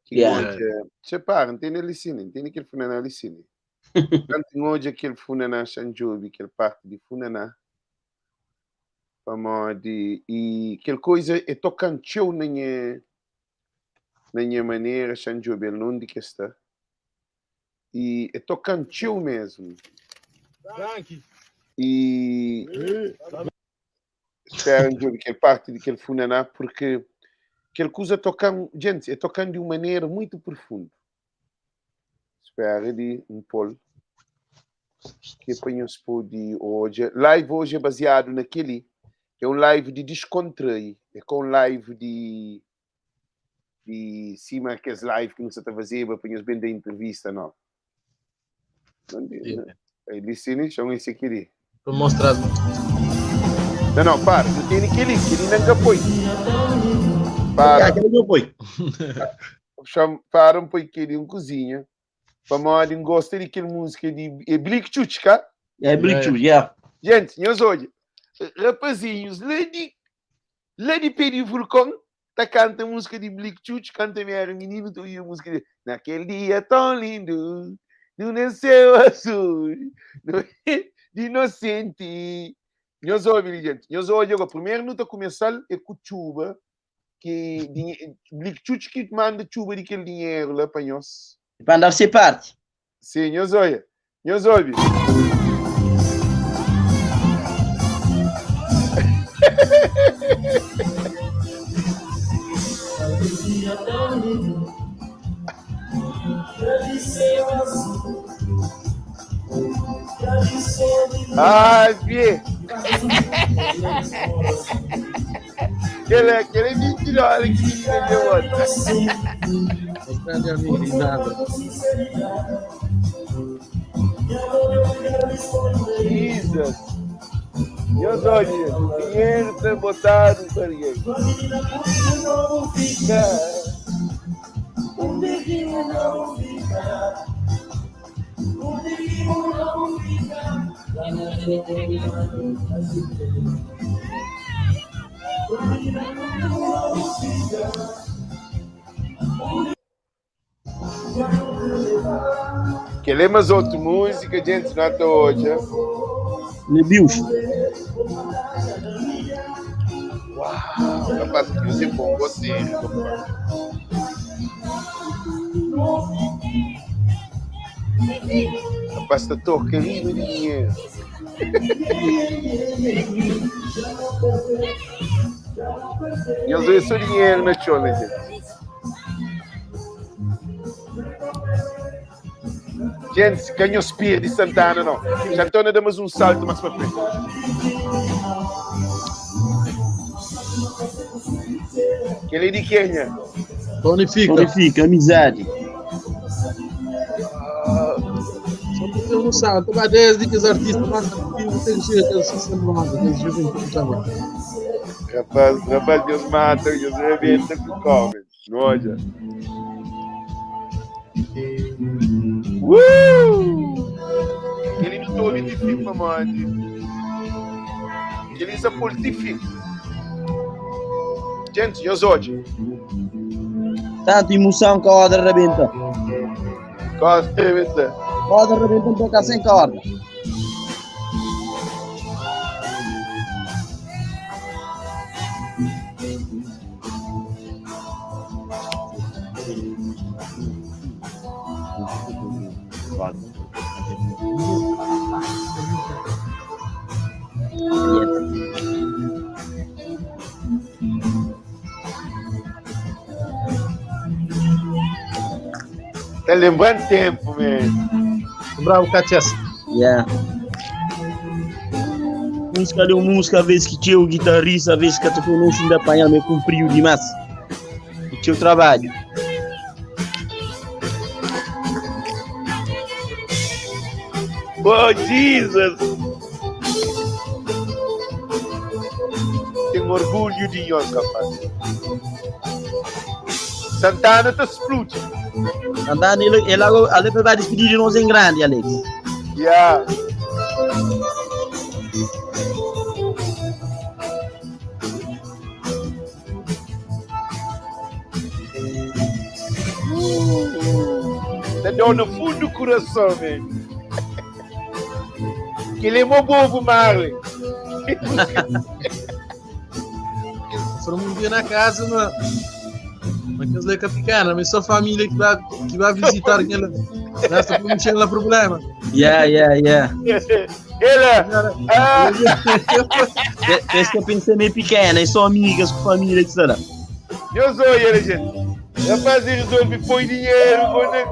Que Yeah. yeah. Separa, não tem ali sim, não tem aquele funaná ali sim. Kantu N odja kel funaná xa N djobe kel parti di funaná pamodi i kel koiza e toka-m txeu na nha na nha manera xa N djobe-l na undi ki e sta i e toka-m txeu mesmu i Spera N djobe kel parti di kel funaná purki kel kuza toka-m djenti e toka-m di un manera muitu profundu. Spera di N pô-l ki é pa nhos pode odja. Live oji é baziadu na kel-li. É un live di diskontrai, é ka un live di di sima kes live ki nu sa ta fazeba pa nhos ben da entrevista, no. Li si, xon esse aqui li. Pa mostra as Não, não, para. Não tem aquele, aquele não que foi. Para. Aquele não foi. Cham, para um pouquinho um cozinha. Para modo gosta de aquele música de é Blick Chuch, cá? É Blick Chuch, yeah. Gente, nós hoje, rapazinhos, lá de lá de pé de vulcão, ta canta música de Blick Tchutch, canta mi era menino, ta ouvia música de Naquele dia tão lindo, no céu azul, no, de inocente. Nhos obi li, gente. Nhos obi agora. Primeiro nu ta começar é ku txuba, que dinhe, Blick Tchutch que manda txuba de kel dinheiro lá pa nhos. Pa andar se parte. Sim, nhos oia. Nhos obi. Ah, Bie. Kel, kel é 20 dólares que menina deu outra. Grande amigo, risada. Jesus. Nhos odja, dinheiro tá botado para ninguém. Fica. Kel é mais outra música, gente, não tá hoje. Nebius. Uau, rapaz, que você é bom, você. Rapaz, tá toca riba de dinheiro. Nhos é só dinheiro na txona, gente. Gente, ka nhos perde Santana, não. Santana dá mais um salto mais para frente. Aquele é de Quênia. Tony Fica. Tony Fica, amizade. Só porque eu não sabe, toda desde que os artistas mais antigos têm que ser aqueles 69, aqueles juventude também. Rapaz, rapaz, Deus mata, Deus arrebenta com come. Não olha. Uh! Ele não tome de fim, mano. Ele usa por de fim. Gente, eu hoje. Tanto emoção que a corda arrebenta. Corda arrebenta. Corda arrebenta um pouco sem corda. Tá lembrando tempo, man. Bravo, Catias. Yeah. Música deu música, a vez que tinha o guitarrista, a vez que eu conheço ainda apanhar, me cumpriu demais. O teu trabalho. Oh, Jesus! Tenho orgulho de nós, rapaz. Santana tá explode. Santana, ele, ele, ele vai despedir de nós em grande, Alex. Yeah. Tá dor no fundo do coração, velho. Ele é mó bobo, Marley. Foram um dia na casa, mas mas aquela é pequena, mas só família que vai visitar aquela. Nessa não tinha lá problema. Yeah, yeah, yeah. Ele, ah, Pensa que eu pensei meio pequena, é só amigas com família que será. Eu sou ele, gente. Rapaz, ele resolve põe dinheiro, põe.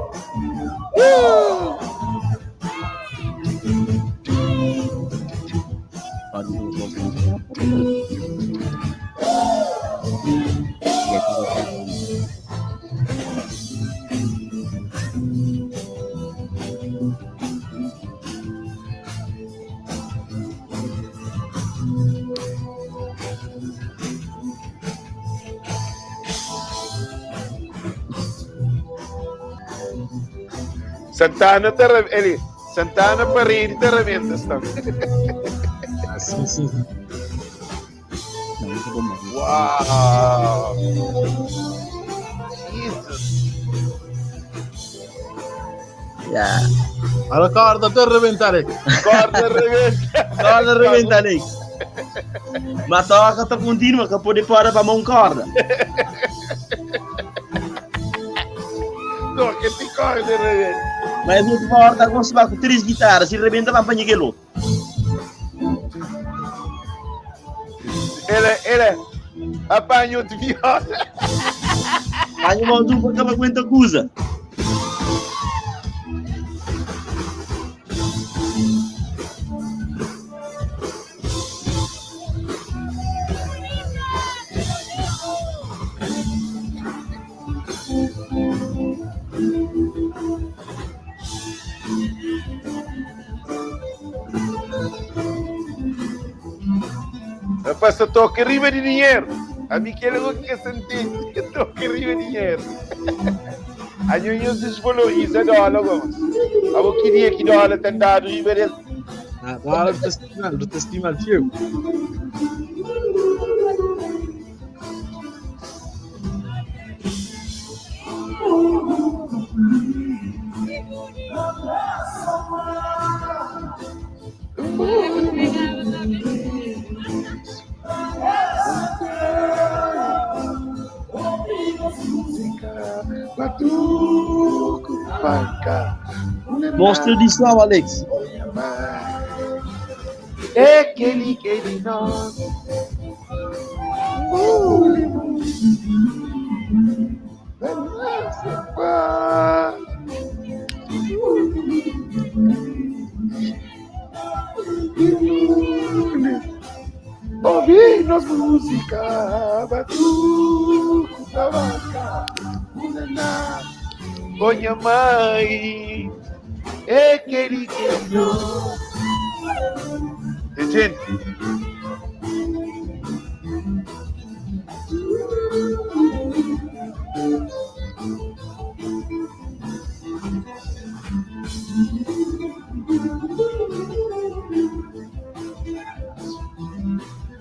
Santana tá, ele, Santana parede tá rebenta, está. Ah, sim, sim. Uau! Jesus! Yeah. Olha a corda até arrebentar aí. Corda rebenta! Corda arrebenta, Alex. Mas toca tá contínua, que pode parar para mão corda. Toca te corda rebenta. Mas muito forte, tá com três guitarras, se rebenta, vai apanhar aquele outro. Ele apanha outro viola. Apanha mais um para acabar com a coisa. Rapaz, só toca riba de dinheiro. A mim que ele não quer sentir. Toca riba de dinheiro. A nho desvaloriza dólar, Gomes. A eu queria que dólar tem dado riba dele. Ah, dólar tá estimando, tá estimando, tio. Mostra edição, Alex. É aquele que de nós. Ouvir nossa música, batuco, tabaca, unaná, Minha mãe, é aquele que nós. Gente,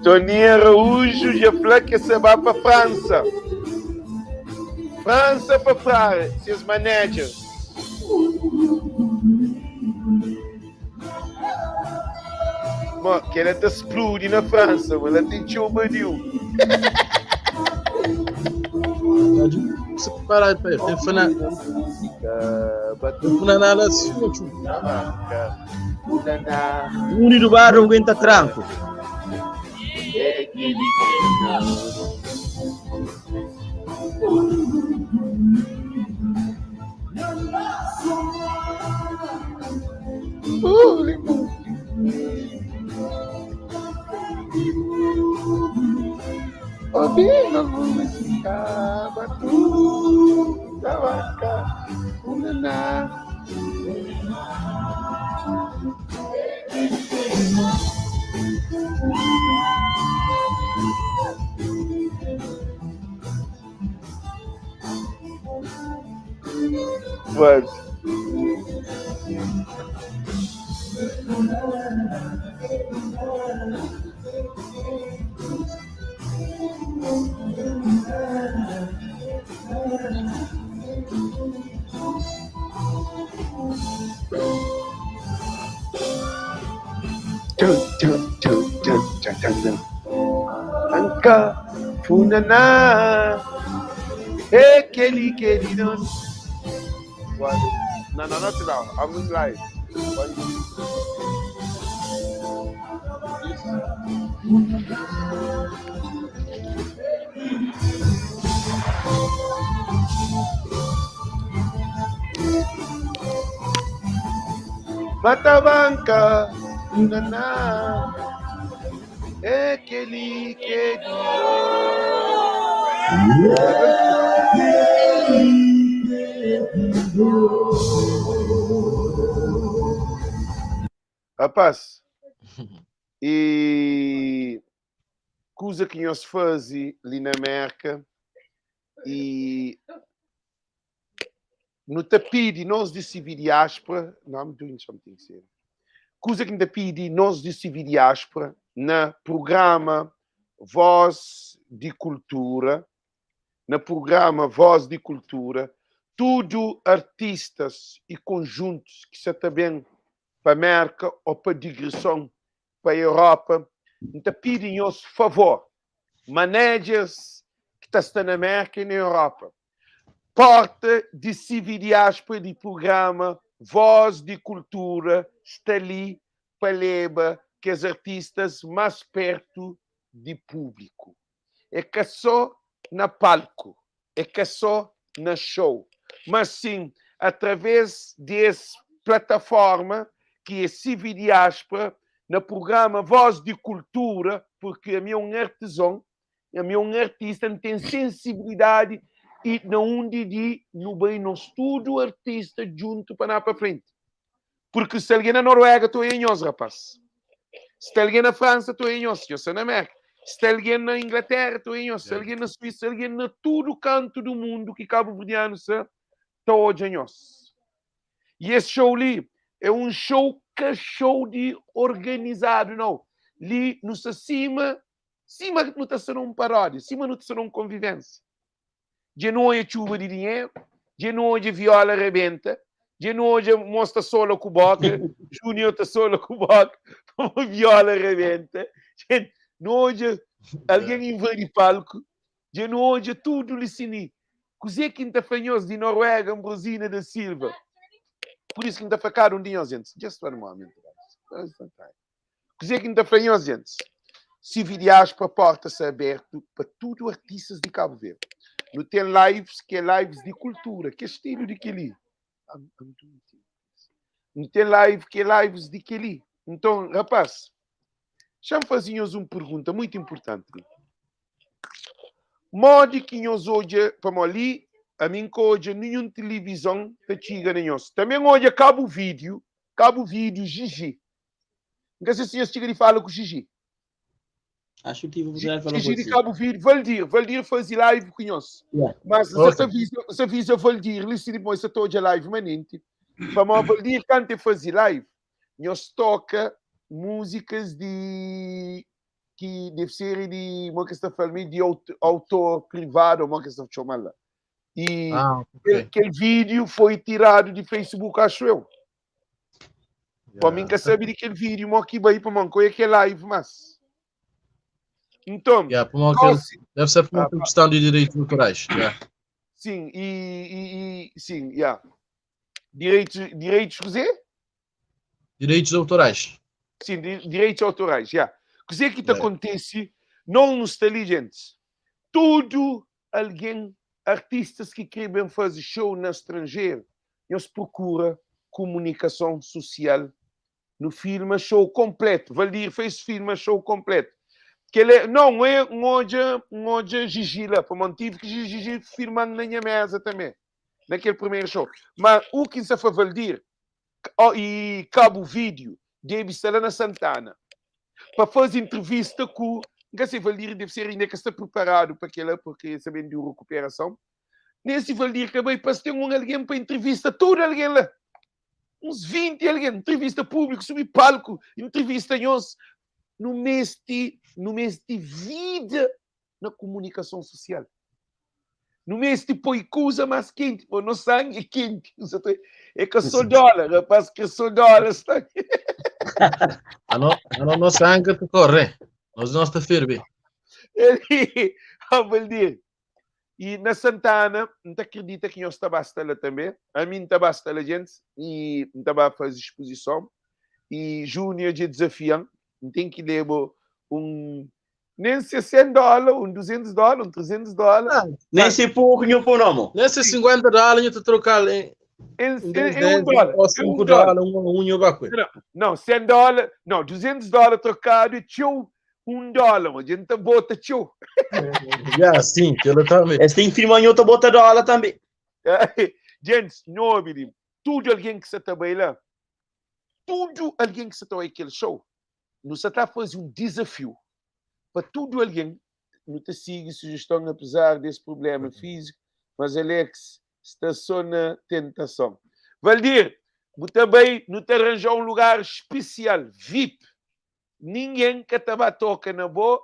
Tony Araújo já falou que se vai para França. França para França, seus managers. Bom, que ela tá explode na França, mas ela tem chuva de um. Se parar, pera, tem fana. Tem fana nada sua, tio. Uni do barro aguenta tranco. Ouvindo música, batu, tabaca, unaná. Mas... Tchan, tchan, tchan, tchan, tchan, tchan, tchan. Anka, funaná. É keli que di nos. One. No, no, not now. I'm in live. One. Batabanka, funaná. É keli que di Rapaz, e kuza ki nhos faze li na Merka e nu ta pidi nos di CV Diáspora, no, I'm doing something serious. Kuza ki nu ta pidi nos di CV Diáspora na programa Voz di Kultura, na programa Voz di Kultura, tudu artistas e konjuntus ki sa ta ben pa Merka o pa digreson pa Europa, N ta pidi nhos favor, managers ki ta sta na Merka e na Europa, porta di CV Diáspora di programa Voz di Kultura sta li pa leba kes artistas más pertu di públiku. É ka só na palku, é ka só na show, mas sim através di es plataforma ki é CV Diáspora na programa Voz di Kultura, porque ami é un artezon, ami é un artista, N ten sensibilidadi e na undi di nu bai nos tudu artista djuntu pa na pa frenti. Porque se algen na Noruega ta oia nhos, rapaz. Se ta algen na Fransa ta oia nhos, nhos sta na Merka. Se ta algen na Inglaterra ta oia nhos, se algen na Suíça, se algen na tudu kantu du mundu ki kabu-verdianu sta, ta odja nhos. E es show li é un show ka show di organizadu nau. Li nu sta sima, sima nu ta sta na un paródia, sima nu ta sta na un konvivênsia. Dja nu odja txuba di dinheru, dja nu odja viola rebenta, dja nu odja mos ta sola ku boka, Junior ta sola ku boka, pamodi viola rebenta, dja nu odja algen invadi palku, dja nu odja tudu li si li. Kuzê ki N ta fla nhos di Noruega, Ambrosina da Silva? Pur isu ki N ta fla kada un di nhos, gentis, just one moment, guys. Just one time. Kuzê ki N ta fla nhos, gentis? CV Diáspora porta sta abertu pa tudu artistas di Kabu Verdi. Nu ten lives ki é lives di kultura, ki é stilu di kel-li. Nu ten live ki é lives di kel-li. Nton, rapaz, xa-m faze nhos un pergunta mutu inpurtanti li. Modi ki nhos odja, pamodi li ami N ka odja ninhun tilivizon ta txiga na nhos. Tanbe N odja Kabu Vídiu, Kabu Vídiu Jiji. N ka sei si nhos txiga di fala ku Jiji. Acho que tive oportunidade de falar Jiji com di Kabu Vídiu, Valdir, Valdir faze live ku nhos. Yeah. Mas N sa ta avisa, N sa avisa Valdir li si dipôs sa ta odja live manenti. Pamodi Valdir kantu e faze live, nhos toka múzikas di ki deve ser di mo ki sta fla mi di autor privado mo ki sta txoma la e Ah, ok. kel vídeo foi tirado di Facebook acho eu pa mim ka sabe di kel vídeo mo ki bai pa mon ko é kel live mas então Yeah, por uma aquele- gosi deve ser por uma Ah, pá. questão de direitos autorais. Yeah. sim e, e, e sim yeah direitos direitos José Direitos autorais. Sim, direitos autorais, já. Kuzê ki ta É. kontise, não nu sta li, gentis. Tudu algen, artistas ki kre ben faze show na stranjeru, nhos prokura komunikason susial, nu filma show konpletu. Valdir fez filma show konpletu. Kel é, não, é, N odja, N odja Gigi la, pamodi N tive ki Gigi filma-m na nha mesa tanbê, na kel primeru show. Ma u ki N sa fla Valdir, Oh, e Cabo Vídeo debe sta la na Santana pa faze entrevista ku N ka sei Valdir deve ser inda ka sta preparado pa kela porque sa ben di un recuperação nesse Valdir ka bai pa ten un alguém pa entrevista tudo alguém la uns 20 alguém entrevista público subi palco entrevista nhos nu meste nu meste vida na komunikason sosial. Nu meste poi kuza más kenti, pô, nos sangi é kenti. É ka só dólar, rapaz, ka só dólar. Ano, ano nos sangue te corre. Nós nós te ferve. Ele, ó, Valdir. E na Santana, N ta akredita ki nhos ta ba sta la tanbe. Ami N ta ba sta la, gentis, y N ta ba faze spozison. Y Júnior dja dizafia-m, N ten ki leba un, nen se 100 dóla, un 200 dóla, un 300 dóla. Nen se poku nho pô na mô. Nen se 50 dóla nho ta troka-l en En, en en, 10, en un 10 dóla, ou en un 5 dóla. dóla, un a un nho ba ku el. Não, não, 100 dóla, não, 200 dóla trokadu é txeu un dóla, mo, dja N ta bota txeu. Ya, sim, kel-la tanbe. Es ten firma nho ta bota dóla tanbe. Gentis, nho obi li, tudu algen ki sa ta bai la, tudu algen ki sa ta bai kel show, nu sa ta faze un dizafiu pa tudu algen, nu ta sigi sujeston apezar di es prublema fiziku, mas Alex sta so na tentason. Valdir, bu ta bai, nu ta ranja un lugar spesial, vip, Ningen ka ta ba toka na bo,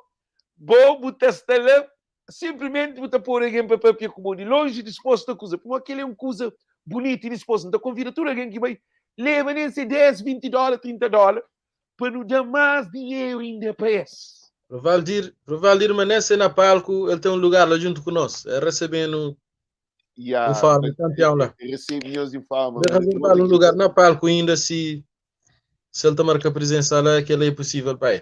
bo bu ta sta la, sinplimenti bu ta poi algen pa papia ku bo di lonji, dispostu ta kuza, pamodi kel-li é un kuza bunitu i dispostu. N ta konvida tudu algen ki bai leba nen se 10, 20 dóla, 30 dóla, pa nu da más dinheru inda pa es. Valdir, Valdir ma nen se na palku el ten un lugar la djuntu ku nos, el resebe-nu Ya, un forma kanpion la. El resebe nhos di forma. El reserva-nu un lugar na palku inda si Se el ta marka prezensa la, kel-la é pusível pa el.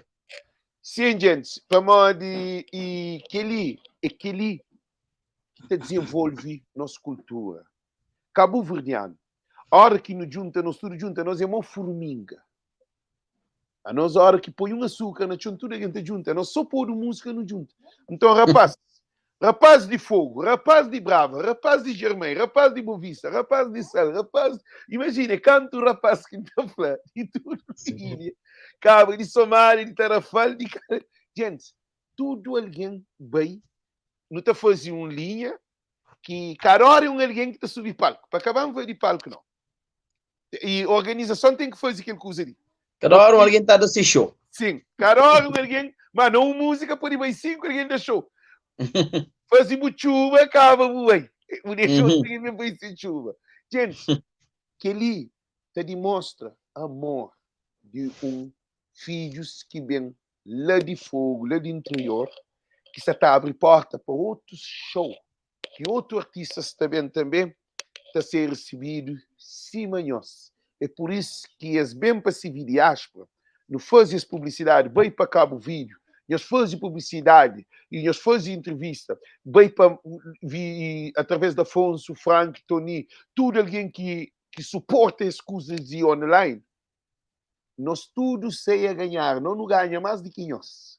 Sin, gentis, pamodi i kel-li é kel-li ki ta dizenvolve nos kultura kabuverdianu. Óra ki nu djunta, nos tudu djunta, nos é mó furminga. Anos óra ki poi un asukar na txon, tudu algen ta djunta. Anos sô podu múzika nu djunta. Nton, rapás, Rapaz di Fogo, rapaz di Brava, rapaz di Germãe, rapaz di Bovista, rapaz di Sal, rapaz... Imagina, é kantu rapaz ki N ta fla di tudu ilha, Cabra, di Somália, di Tarrafal, di... Gente, tudu algen bai, nu ta faze un linha ki kada óra é un algen ki ta subi palku. Pa ka ba-m vai di palku, nau. E organizason ten ki faze kel kuza li. Kada óra un algen ta da se show. Sim, kada óra un algen, ma na un múzika pode bai 5 algen da show. Faze bu txuba, kaba bu bai. Bu dexa outro algen ben bai se txuba. Gente, kel-li ta dimostra amor di un fidjus ki ben la di Fogo, la di interior, ki sa ta abri porta pa otus show. ki otu artistas ta ben tanbe ta ser risibidu sima nhos. É pur isu ki es ben pa CV Diáspora, nu faze es publisidadi, bai pa Kabu Vídiu, nhos faze publisidadi y nhos faze intrivista, bai pa vi através di Afonso, Frank, Tony, tudu algen ki ki suporta es kuzas di online, nos tudu sai a ganhar, no nu ganha más di ki nhos.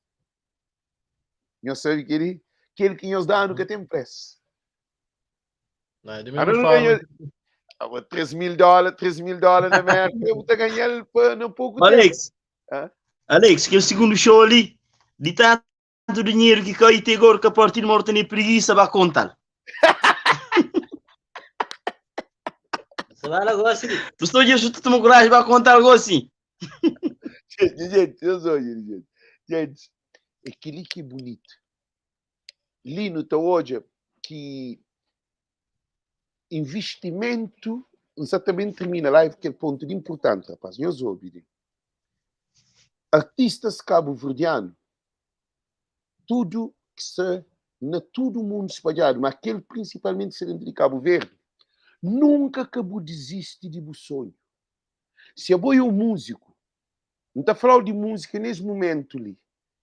Nhos sabe kel-li? Kel ki nhos da-nu ka ten pres. Não, de Ah, mesma não, não forma. ganha. Ah, 3 mil dólar, 3 mil dólar na América, eu ta ganhar pa na pouco tempo. Alex, Hã? Alex, kel segundo show ali, di tantu dinheiro ki kai te agora ka partir mor tene preguiça ba contal. Você vai lá gosta de. Estou de tu toma coragem ba contar algo assim. Gente, gente, eu sou, gente, gente. Gente, é aquele que é bonito. Li no ta odja ki investimentu, N sa ta ben termina live kel pontu di importanti, rapaz, nhos obi li. Artistas kabuverdianu, tudu ki sta na tudu mundu spadjadu, ma kel prinsipalmenti ki sta dentu di Kabu Verdi, nunka ka bu dizisti di bu sonhu. Si abo é un múziku, N ta fla-u di múzika nes mumentu li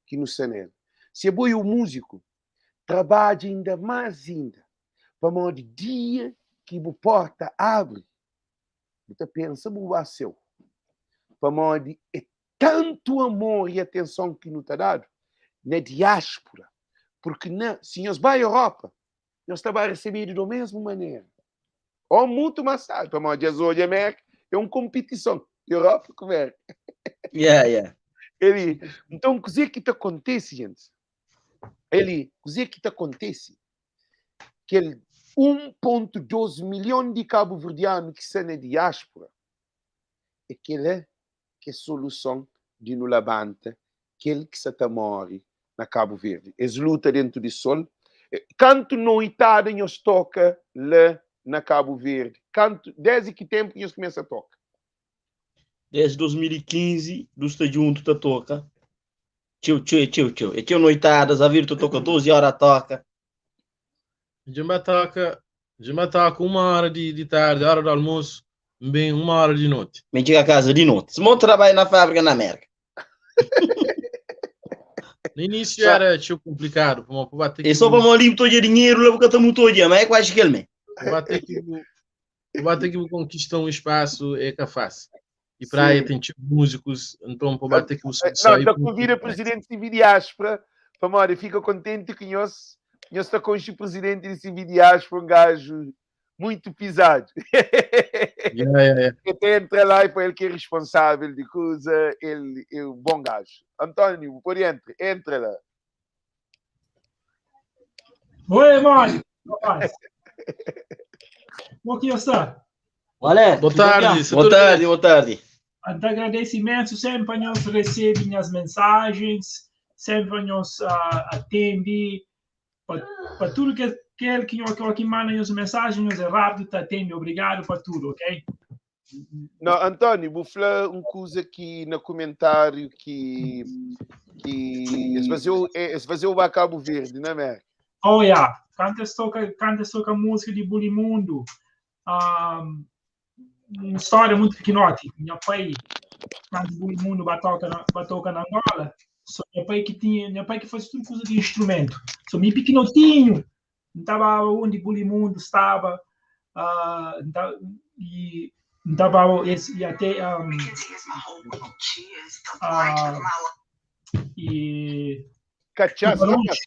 ki nu sta nel. Si abo é un múziku, trabadja inda más inda, pamodi dia ki bu porta abri, bu ta pensa bu ba séu, pamodi é tantu amor i atenson ki nu ta dadu na diáspura, purki na si nhos ba Europa, nhos ta ba resebedu do mesmu manera. Ou mutu más tardi, pamodi dja es odja Mérka é un konpitison, Europa ku Mérka. Yeah, yeah. Eli, nton kuzê ki ta kontise, gentis? Eli, kuzê ki ta kontise? Kel 1.2 milhon di kabuverdianu ki sta na diáspora, é kel-la ki é soluson di nu labanta kel ki sa ta móre na Kabu Verdi. Es luta dentu di sol. Kantu noitada nhos toka la na Kabu Verdi? Kantu, desdi ki tenpu nhos kumesa toka? Desde 2015, du sta djuntu ta toka. Txeu, txeu, é txeu, txeu. É txeu noitadas, a vir tu toka 12 hora toka. Djimba toka, djimba toka uma hora de, de tarde, hora do almoço, bem uma hora de noite. Me txiga casa de noite. Se mo trabalho na fábrica na América. No início era txeu complicado, pa pa ter É só pa mo ali todo dinheiro, lá porque tá muito dia, mas é quase que ele me. pa ter que pa ter que conquistar um espaço é que fácil. E praia Sim. tem tipo músicos, então para ter que Não, da convida presidente de diáspora, para mora, fica contente que nós nós está com o presidente de CV diáspora, um gajo muito pisado. Yeah, yeah, yeah. Até entra lá e foi ele que é responsável de coisa, ele é um bom gajo. Antônio, por entre, entra lá. Oi, Mário. Rapaz. Como que está? Olha, Boa tarde, Boa tarde, boa tarde. Então, agradeço imenso sempre nós recebemos as mensagens, sempre nós atende para tudo que que que que, que manda as mensagens, nós é rápido, tá atende. Obrigado para tudo, ok? Não, Antônio, vou falar uma coisa aqui no comentário que que esvaziou, esvaziou o Cabo Verde, não é, América? Oh, yeah. Canta toca, canta toca música de Bulimundo. Um, uma história muito pequenote. Meu pai, quando Bulimundo batoca na, batoca na Angola, só meu pai que tinha, meu pai que fazia tudo coisa de instrumento. Só meu pequenotinho, não estava onde Bulimundo estava, uh, e estava esse e até um, uh, e Cachaça. tubarões,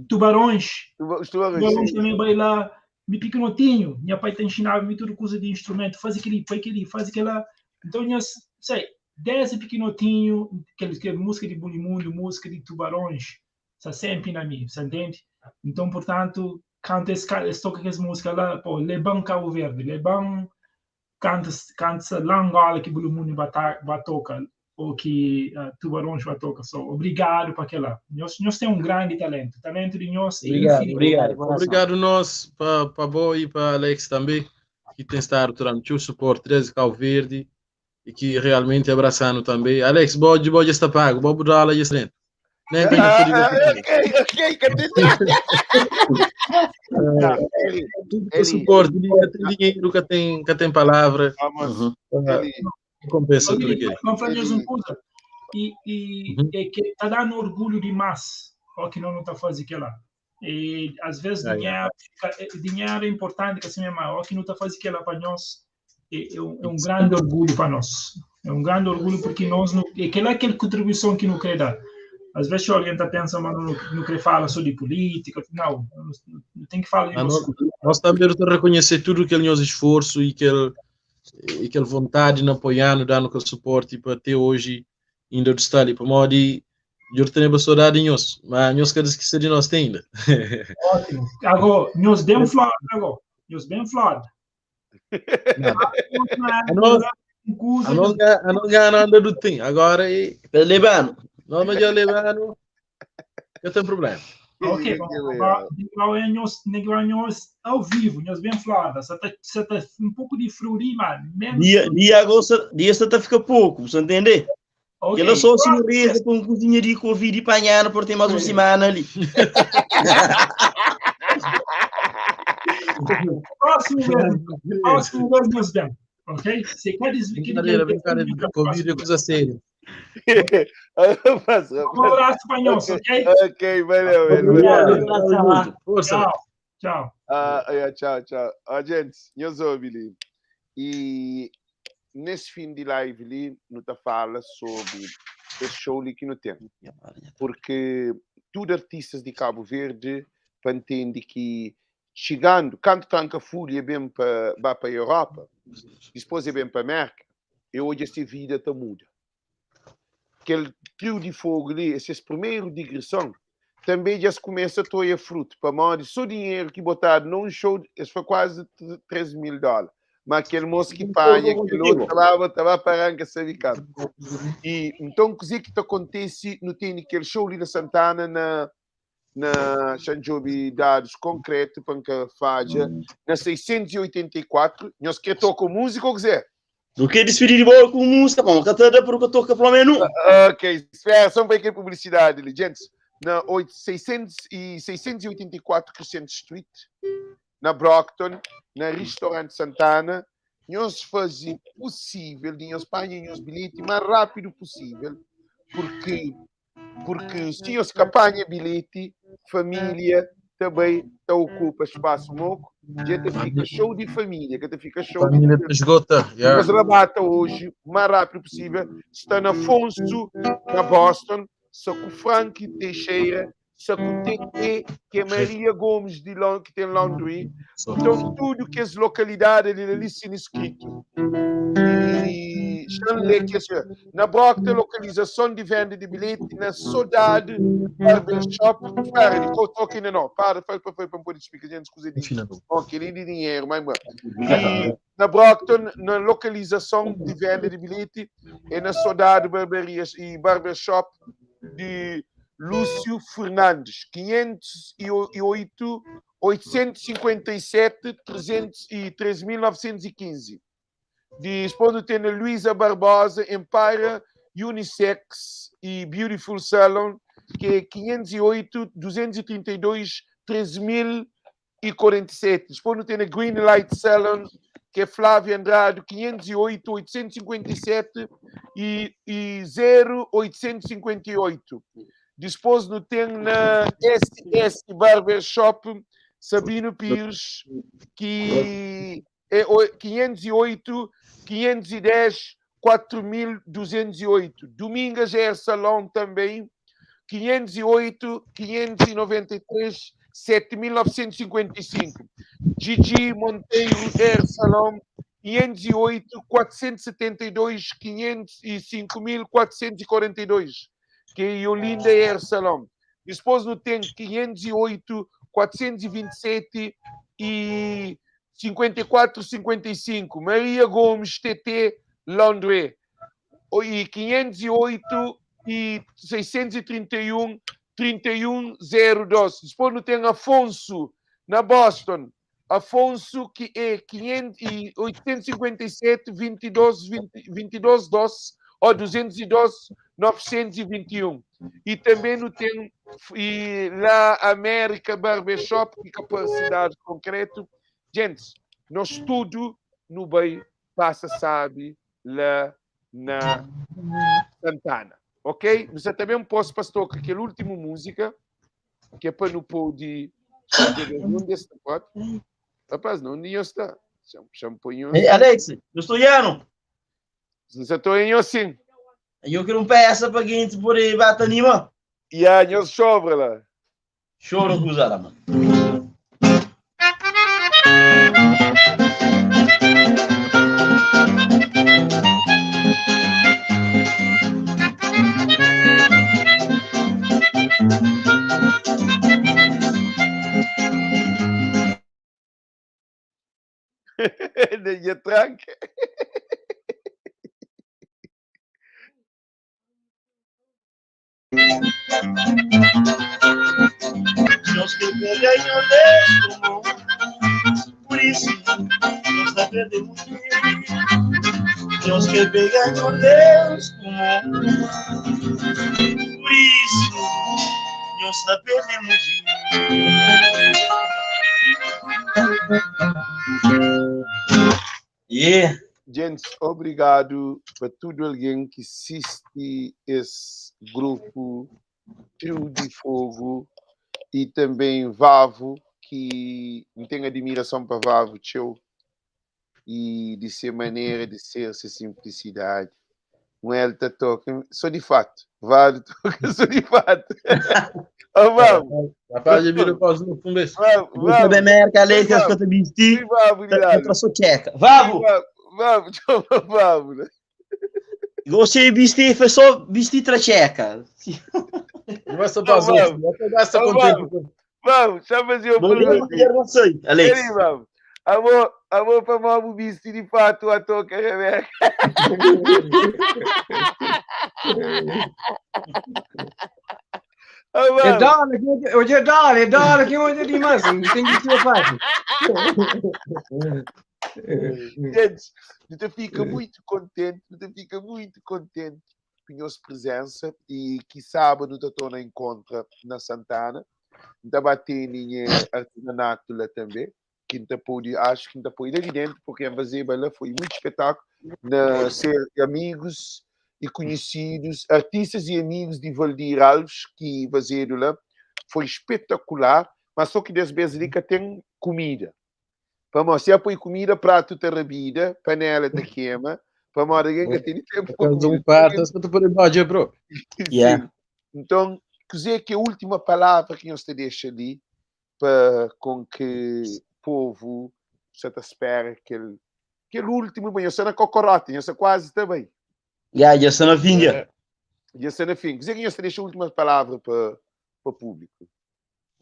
tubarões, Os tubarões, tubarões sim. também bailar, me pequenotinho, meu pai te ensinava-me tudo coisa de instrumento, faz aquele, faz aquele, faz aquela. Então, eu sei, desde pequenotinho, aquele, que música de Bulimundo, música de tubarões, está sempre na mim, você entende? Então, portanto, canta esse, esse toca aquelas músicas lá, pô, Leban Cabo Verde, Leban canta, canta lá Angola que Bulimundo batoca, ou que uh, Tubarões batoca. So, obrigado para aquela. Nós, nós temos um grande talento. Talento de nós é Obrigado, infinito. obrigado. Obrigado nós, para pa Bo e para Alex também, que tem estado durante o suporte desde Cabo Verde e que realmente abraçando também. Alex, Bo, de Bo já está pago, Bo Budala já está dentro. Nem que Ah, não ah, ok, ok, cadê? Tá, Eli, Tudo Eli. suporte, que tem dinheiro, que tem, que tem palavra, vamos, Uhum. Eli, compensa tudo aquilo. Vamos fazer uma coisa. E, e Uhum. é que está dando orgulho demais o que não está fazendo aquilo lá. E às vezes Ah, dinheiro, fica- é, dinheiro é importante, que assim mesmo, o que não está fazendo aquilo para nós é, é um grande orgulho para nós. É um grande orgulho porque nós não, é aquela aquela contribuição que não quer dar. Às vezes alguém está pensando, mas não, não quer falar só de política. Não, não, não tem que falar de Ah, nossa Nós também temos que reconhecer tudo aquele nosso esforço e aquele, e aquela vontade de apoiar, dando aquele suporte para até hoje ainda estar ali. Para modo de eu tenho saudade de nós, mas nós queremos esquecer de nós ainda. Ótimo. Agora, nós bem flor, agora. Nós bem flor. A nós, a nós, a nós ganhando do tem. Agora, e, Lebano, nós mas já levando, eu tenho problema. Ok, vamos nós ao vivo, nós bem flor. Você tá, você tá um pouco de frio, mano. Menos. dia, dia agora, dia só tá fica pouco, você entende? Ok. Ela só se reza com cozinha de Covid e panhar por ter mais uma semana ali. Próximo mês, próximo mês nós vemos. Ok? Você quer dizer que Brincadeira, brincadeira. Covid é coisa séria. Rapaz, Um rapaz. abraço para nós, ok? Ok, valeu, velho. Valeu. Obrigado. Força. Tchau. Tchau. Ah, é, tchau, tchau. Ah, gente, nós ouvimos E nesse fim de live ali, não tá fala sobre esse show ali que não tem. Porque tudo artistas de Cabo Verde para entender que chegando, quando tranca folha bem para para a Europa, depois é bem para a América, e hoje essa vida tá muda. Aquele trio de fogo ali, esse primeiro digressão, também já se começa a ter fruto. Para mim, só dinheiro que botaram num show, isso foi quase 3 mil dólares. Mas aquele moço que panha, aquele outro lá, estava parando, sabe cá. E então, o que que acontece no tem aquele show ali na Santana, na, na Xanjobi, dados concretos, para que falha, na 684, nós que toca música, ou quiser. Nu ke dispidi di bo ku músika, pamodi ka ta da pa nu ka toka pelo menu. Ok, espera, só para aquela publicidade ali. Gente, na 8, 600 e 684 Crescent Street, na Brockton, na Restaurante Santana, nhos faze possível de nhos panha nhos bilhete mais rápido possível, porque porque se nhos ka panha bilhete, família também ta ocupa espaço moco, já ta fica show de família, que ta fica show de Família ta esgota. Yeah. Nhos rabata hoje, o mais rápido possível. Está na Afonso, na Boston, sa ku Frank Teixeira, sa ku TT, que é Maria Gomes de Lon, que tem Laundry. Então, tudo que as localidades ali, ali sendo escrito. E Xanlê, que é, na Brockton, localização de venda de bilhete, na Sodade Barbershop. Espera, de qual toque ainda não. Para, para, para, para, para poder explicar, gente, escusa de. Ok, nem de dinheiro, mas, mano. E na Brockton, na localização de venda de bilhete, é na Sodade Barbarias e Barbershop de Lúcio Fernandes, 508 857 33915. Dispondo tem na Luísa Barbosa, Empire Unisex e Beautiful Salon, que é 508 232 3047. Dispondo tem na Green Light Salon, que é Flávia Andrade, 508 857 e, e 0858. Depois no tem na SS Barbershop Sabino Pires, que é 508 510 4208. Domingas é Salão também, 508 593 7955. Gigi Monteiro Air Salão, 508 472 505.442, que é Yolinda Air Salão. Depois no tem 508 427 e 54 55. Maria Gomes TT Laundry. E 508 e 631 3102. Depois não tem Afonso na Boston. Afonso que é 500 e 857 22 20, 22 12 ou 212 921. E também não tem e lá América Barbershop, que capacidade concreto. Gente, nós tudo no bem passa sabe lá na Santana. Ok? Mas eu também posso pastor que aquela última música que é para não poder onde está pode? Rapaz, não nem está. Champonho. Ei, Alex, eu estou indo. Você estou em assim. Eu quero um peça para quem por aí bate anima. E a nós chora lá. Choro com os mano. De tranca. Nós que ganhamos deste mundo, por isso nós não perdemos Deus que ganhou Deus mundo, por isso nós não perdemos Yeah. Gente, obrigado para todo alguém que assiste esse grupo Trio de Fogo e também Vavo, que não tenho admiração para Vavo, teu, e de ser maneira de ser, sua simplicidade. Um Elta toca, sou de fato. Vavo toca, sou de fato. Oh, vamos. Rapaz, eu viro para os um beijo. Vamos, vamos. América, Alex, acho que eu te vesti. Vamos, sou tcheca. Vamos. Vamos, vamos. Você vestir, foi só vestir tracheca. Vai ser para vai ser contente. Vamos, já fazia o pergunta. Não sei, Alex. Vamos. Amor, amor para mal vestir de fato a toca, Rebeca. É dólar, hoje é dólar, é dólar que hoje é demais, não tem que ser fácil. Gente, nu ta fika muito contente, nu ta fika muito contente ku nhos presença e ki sábado nu ta torna encontra na Santana. N ta ba tene nha artesanato la també, ki N ta pode, acho ki N ta poi la di dentro, porque N fazeba la, foi muito espetáculo, na ser amigos e conhecidos, artistas e amigos de Valdir Alves, ki fazedu la, foi espetacular, mas só ki des bes li ka ten kumida. Pamodi si poi kumida, pratu ta rabida, panela ta kema, pamodi algen ka tene tempu pa Causa um kumida. parto, pa tu poder bodja, bro. Yeah. Sim. Então, kuzê ki é última palavra ki nhos ta dexa li pa com que povo sa ta spera kel kel último, nhos sta na cocorota, nhos sta quase ta bai. Yeah, já está na fim, já. Já está na fim. Kuzê ki nhos ta dexa última palavra pa pa público?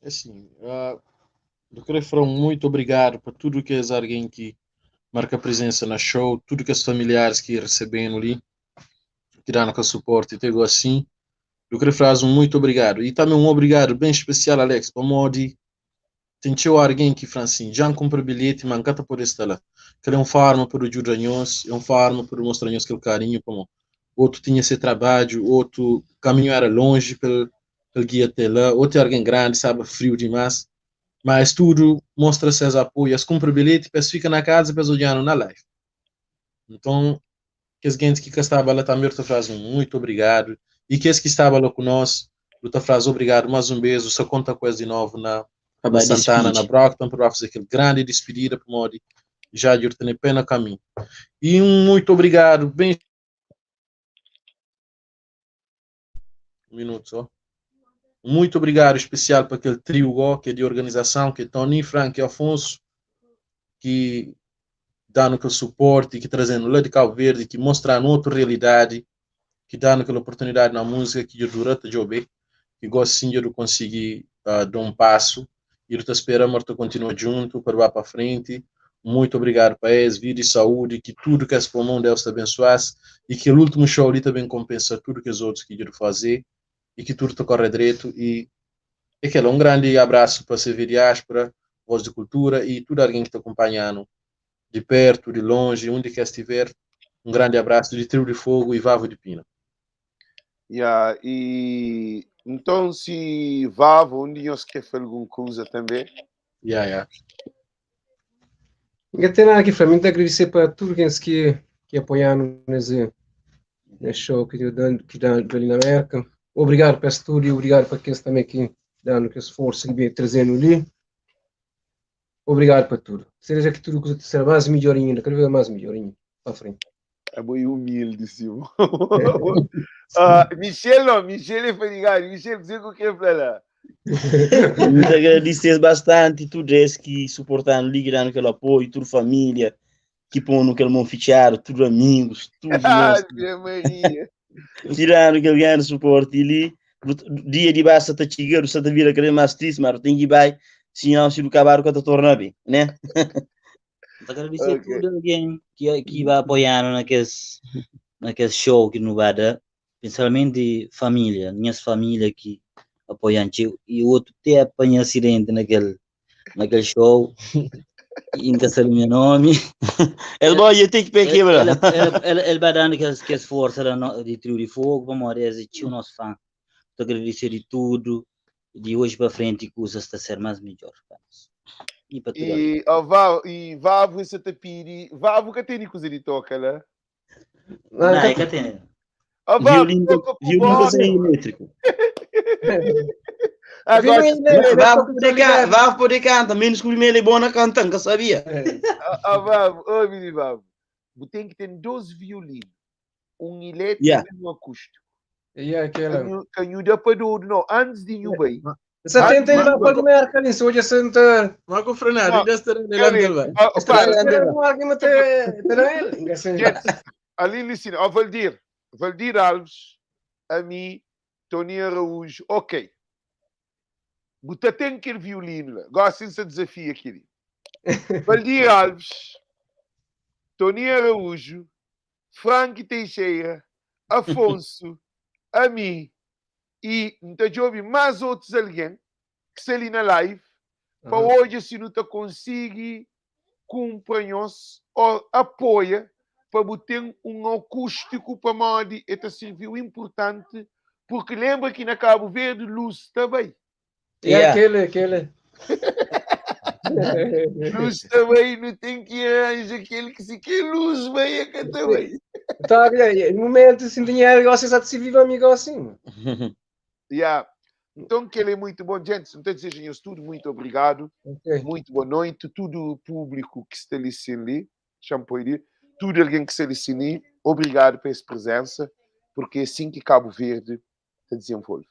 É assim, uh, eu queria falar um muito obrigado para tudo que é alguém que marca presença na show, tudo que as familiares que recebendo ali, que dão aquele suporte e tudo assim. Eu queria falar um muito obrigado. E também um obrigado bem especial, Alex, para o Modi. Tem teu alguém que fala assim, já compra bilhete, mas nunca pode estar lá. Que é uma forma para ajudar nós, é uma forma para mostrar nós aquele carinho, para outro tinha seu trabalho, outro caminho era longe pelo pelo guia até lá, outro é alguém grande, sabe, frio demais. Mas tudo mostra seus apoio. As compra bilhete, depois fica na casa, depois olhando na live. Então, que as gente que estava lá também, eu te faz um muito obrigado. E que as que estava lá conosco, eu te faz obrigado mais um beijo. Só conta com eles de novo na, na Santana, na Brockton, para fazer aquele grande despedida para o já eu tenho pena caminho. E um muito obrigado, bem. Um minuto só. Muito obrigado especial para aquele trio ó, que é de organização, que é Tony, Frank e Afonso, que dando aquele suporte, que trazendo lá de Cabo Verde, que mostrando outra realidade, que dando aquela oportunidade na música que eu durante job, que gosto sim de eu conseguir uh, dar um passo, e eu estou esperando que continue junto, para lá para frente. Muito obrigado para eles, vida e saúde, que tudo que é por mão Deus te abençoasse, e que o último show ali também compensa tudo que os outros que eu fazer, e que tudo te corre direito, e aquele, um grande abraço para a CV Diáspora, Voz de Cultura, e tudo alguém que está acompanhando, de perto, de longe, onde quer estiver, um grande abraço de Trio de Fogo e Vavo de Pina. Yeah, e então se Vavo, onde nós quer fazer alguma coisa também? Yeah, yeah. Não tem nada aqui para mim, agradecer para tudo quem que que apoiaram nesse, nesse show que deu que dá ali na América. Obrigado para o estúdio, obrigado para aqueles também que dando que esforço que vem trazendo ali. Obrigado para tudo. Seja que tudo que será mais melhor ainda, quero ver mais melhor ainda para frente. É muito humilde, Simão. uh, Michel, não, Michel é fadigado. Michel, dizer o que é falar. Muito agradecer bastante tudo esse que suportaram, dando aquele apoio, tudo família, que põe no aquele mão fichado, tudo amigos, tudo. Ah, Maria. Tirando aquele grande suporte ali, dia de basta tá chegando, só tá vira querer mais triste, mas tem que ir senão se o acabar com a torna bem, né? Agradecer okay. tudo alguém que, que vai apoiar naqueles, naquele show que não vai dar, principalmente família, minhas famílias que apoiam e o outro até apanha acidente naquele, naquele show e nunca sabe meu nome. Ele vai ter que quebrar. Ele, ele, ele vai dando aquelas, aquelas forças de trio de fogo, vamos ver, o nosso fã. Estou agradecer de tudo, de hoje para frente, que usa está a ser mais melhor. E, para e, oh, Vavo, e Vavo, esse tapiri, Vavo que tem coisa de toca lá? Não, é que tem. Oh, Vavo, violino, violino sem elétrico. Agora, Vavo poder cantar, menos que o primeiro é bom na canta, nunca sabia. Ah, Vavo, oh, menino Vavo, tem que ter 12 violinos, um elétrico yeah. e um acústico. E aquela. Canhuda para duro, não, antes de ir bem. Você tenta ir lá para o mercado, isso hoje você não Marco Frenado, ainda está Ali, Licina, ó, Valdir, Valdir Alves, a mim, Tony Araújo, ok. Buta tem que ir violino lá. Gosto desse desafio aqui. Valdir Alves, Tony Araújo, Frank Teixeira, Afonso, a mim e não ouvi mais outros alguém que se ali na live para hoje se não te consegue kunpra nhos ô apoia pa bu ten un akústiku pamodi e ta sirvi-u inpurtanti purki lenbra ki na Kabu Verdi lus ta bai. Yeah, kele, kele. Luz ta bai, nu ten ki arranja kel ki si ke luz bai, é ka ta bai. Tá, yeah, momento sem dinheiro, você só se vive amigo assim. Yeah. Então, que ele é muito bom. Gente, não te desejo tudo, muito obrigado. Okay. Muito boa noite. Tudo o público que está ali, ali, champoiri, tudo alguém que está ali, ali, obrigado pela presença, porque é assim que Cabo Verde se desenvolve.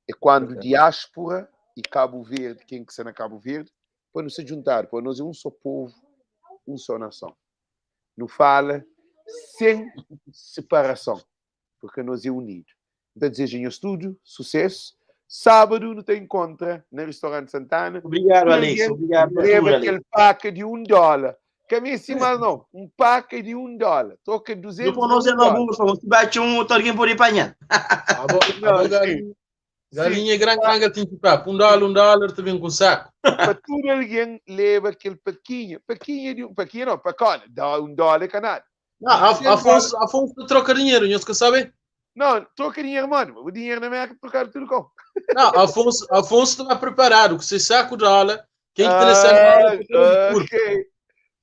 É quando Ok. diáspora e Cabo Verde, quem que está na Cabo Verde, para nos se juntar, para nós é um só povo, um só nação. Não fala sem separação, porque nós é unido. Então, desejo tudo, sucesso. Sábado, não te encontra no Restaurante Santana. Obrigado, Alex. Ninguém Obrigado por tudo, Leva Alex. aquele paca de $1. Caminho mas não, um paca de $1. Troca 200 Depois nós é um na dólar. bolsa, se bate um, outro alguém pode apanhar. Ah, bom, Não, ah, bom, sim. galinha, galinha grande grande tem que papo. $1, $1 também com saco. Para tudo alguém leva aquele paquinho. Paquinha de um, paquinha não, pacona, dá $1 canado. Não, Afonso, Afonso troca dinheiro, não que sabe? Não, troca dinheiro, mano. O dinheiro na América trocar tudo com. Não, Afonso, Afonso está preparado, que você saco dólar, quem que tem Ah, ok.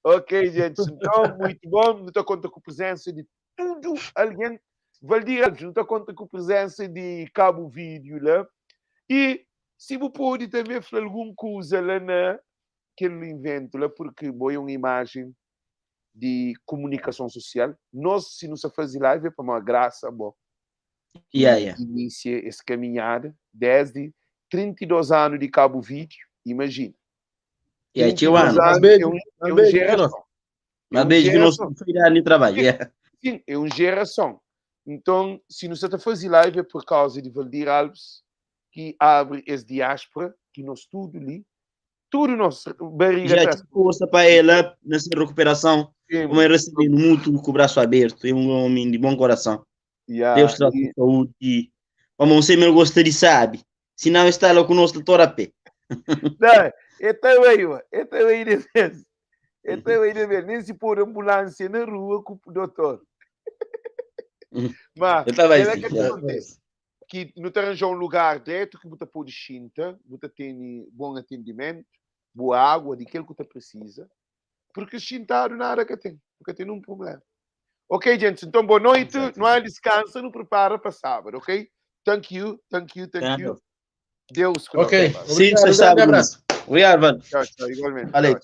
Ok, gente. Então, muito bom. Não estou conta com a presença de tudo. Alguém. Valdir Alves, não estou conta com a presença de Cabo Vídeo lá. E se você pode também falar alguma coisa lá naquele evento lá, porque boa é uma imagem de comunicação social. Nós, se não se faz live, é para uma graça, bom. Yeah, yeah. Inicia essa caminhada desde 32 anos de Cabo Vídeo, imagina. Yeah, tio 32 ano. anos Beijo, é um beijo, geração. Mas É um beijo que nós geração. cuidar de trabalho. Yeah. Sim, é uma geração. Então, se não se está a fazer live é por causa de Valdir Alves, que abre esse diáspora, que nós tudo ali, tudo nosso barriga Já tá tive força para ela nessa recuperação. Sim. Como eu recebi muito com o braço aberto, é um homem de bom coração. Yeah, Deus traz e- saúde. E, como você me gosta de sabe, se não está lá conosco, toda a pé. Não, eu também, mano. Eu também de vez. Eu também de vez. Nem se pôr ambulância na rua com o doutor. Mas, Eu tava ela assim, que já. acontece. Que não te arranjou um lugar direto que você pode xinta, você tem bom atendimento, boa água, daquilo que você precisa. Porque xintado nada que tem, porque tem um problema. Ok, gente? Então, boa noite. Exato. Não há descanso, não prepara para sábado, ok? Thank you, thank you, thank you. Deus Ok. conosco. Sim, Obrigado, você um grande sabe. abraço. Obrigado, Valdir. Tchau, tchau, igualmente. Valeu. Tchau, tchau.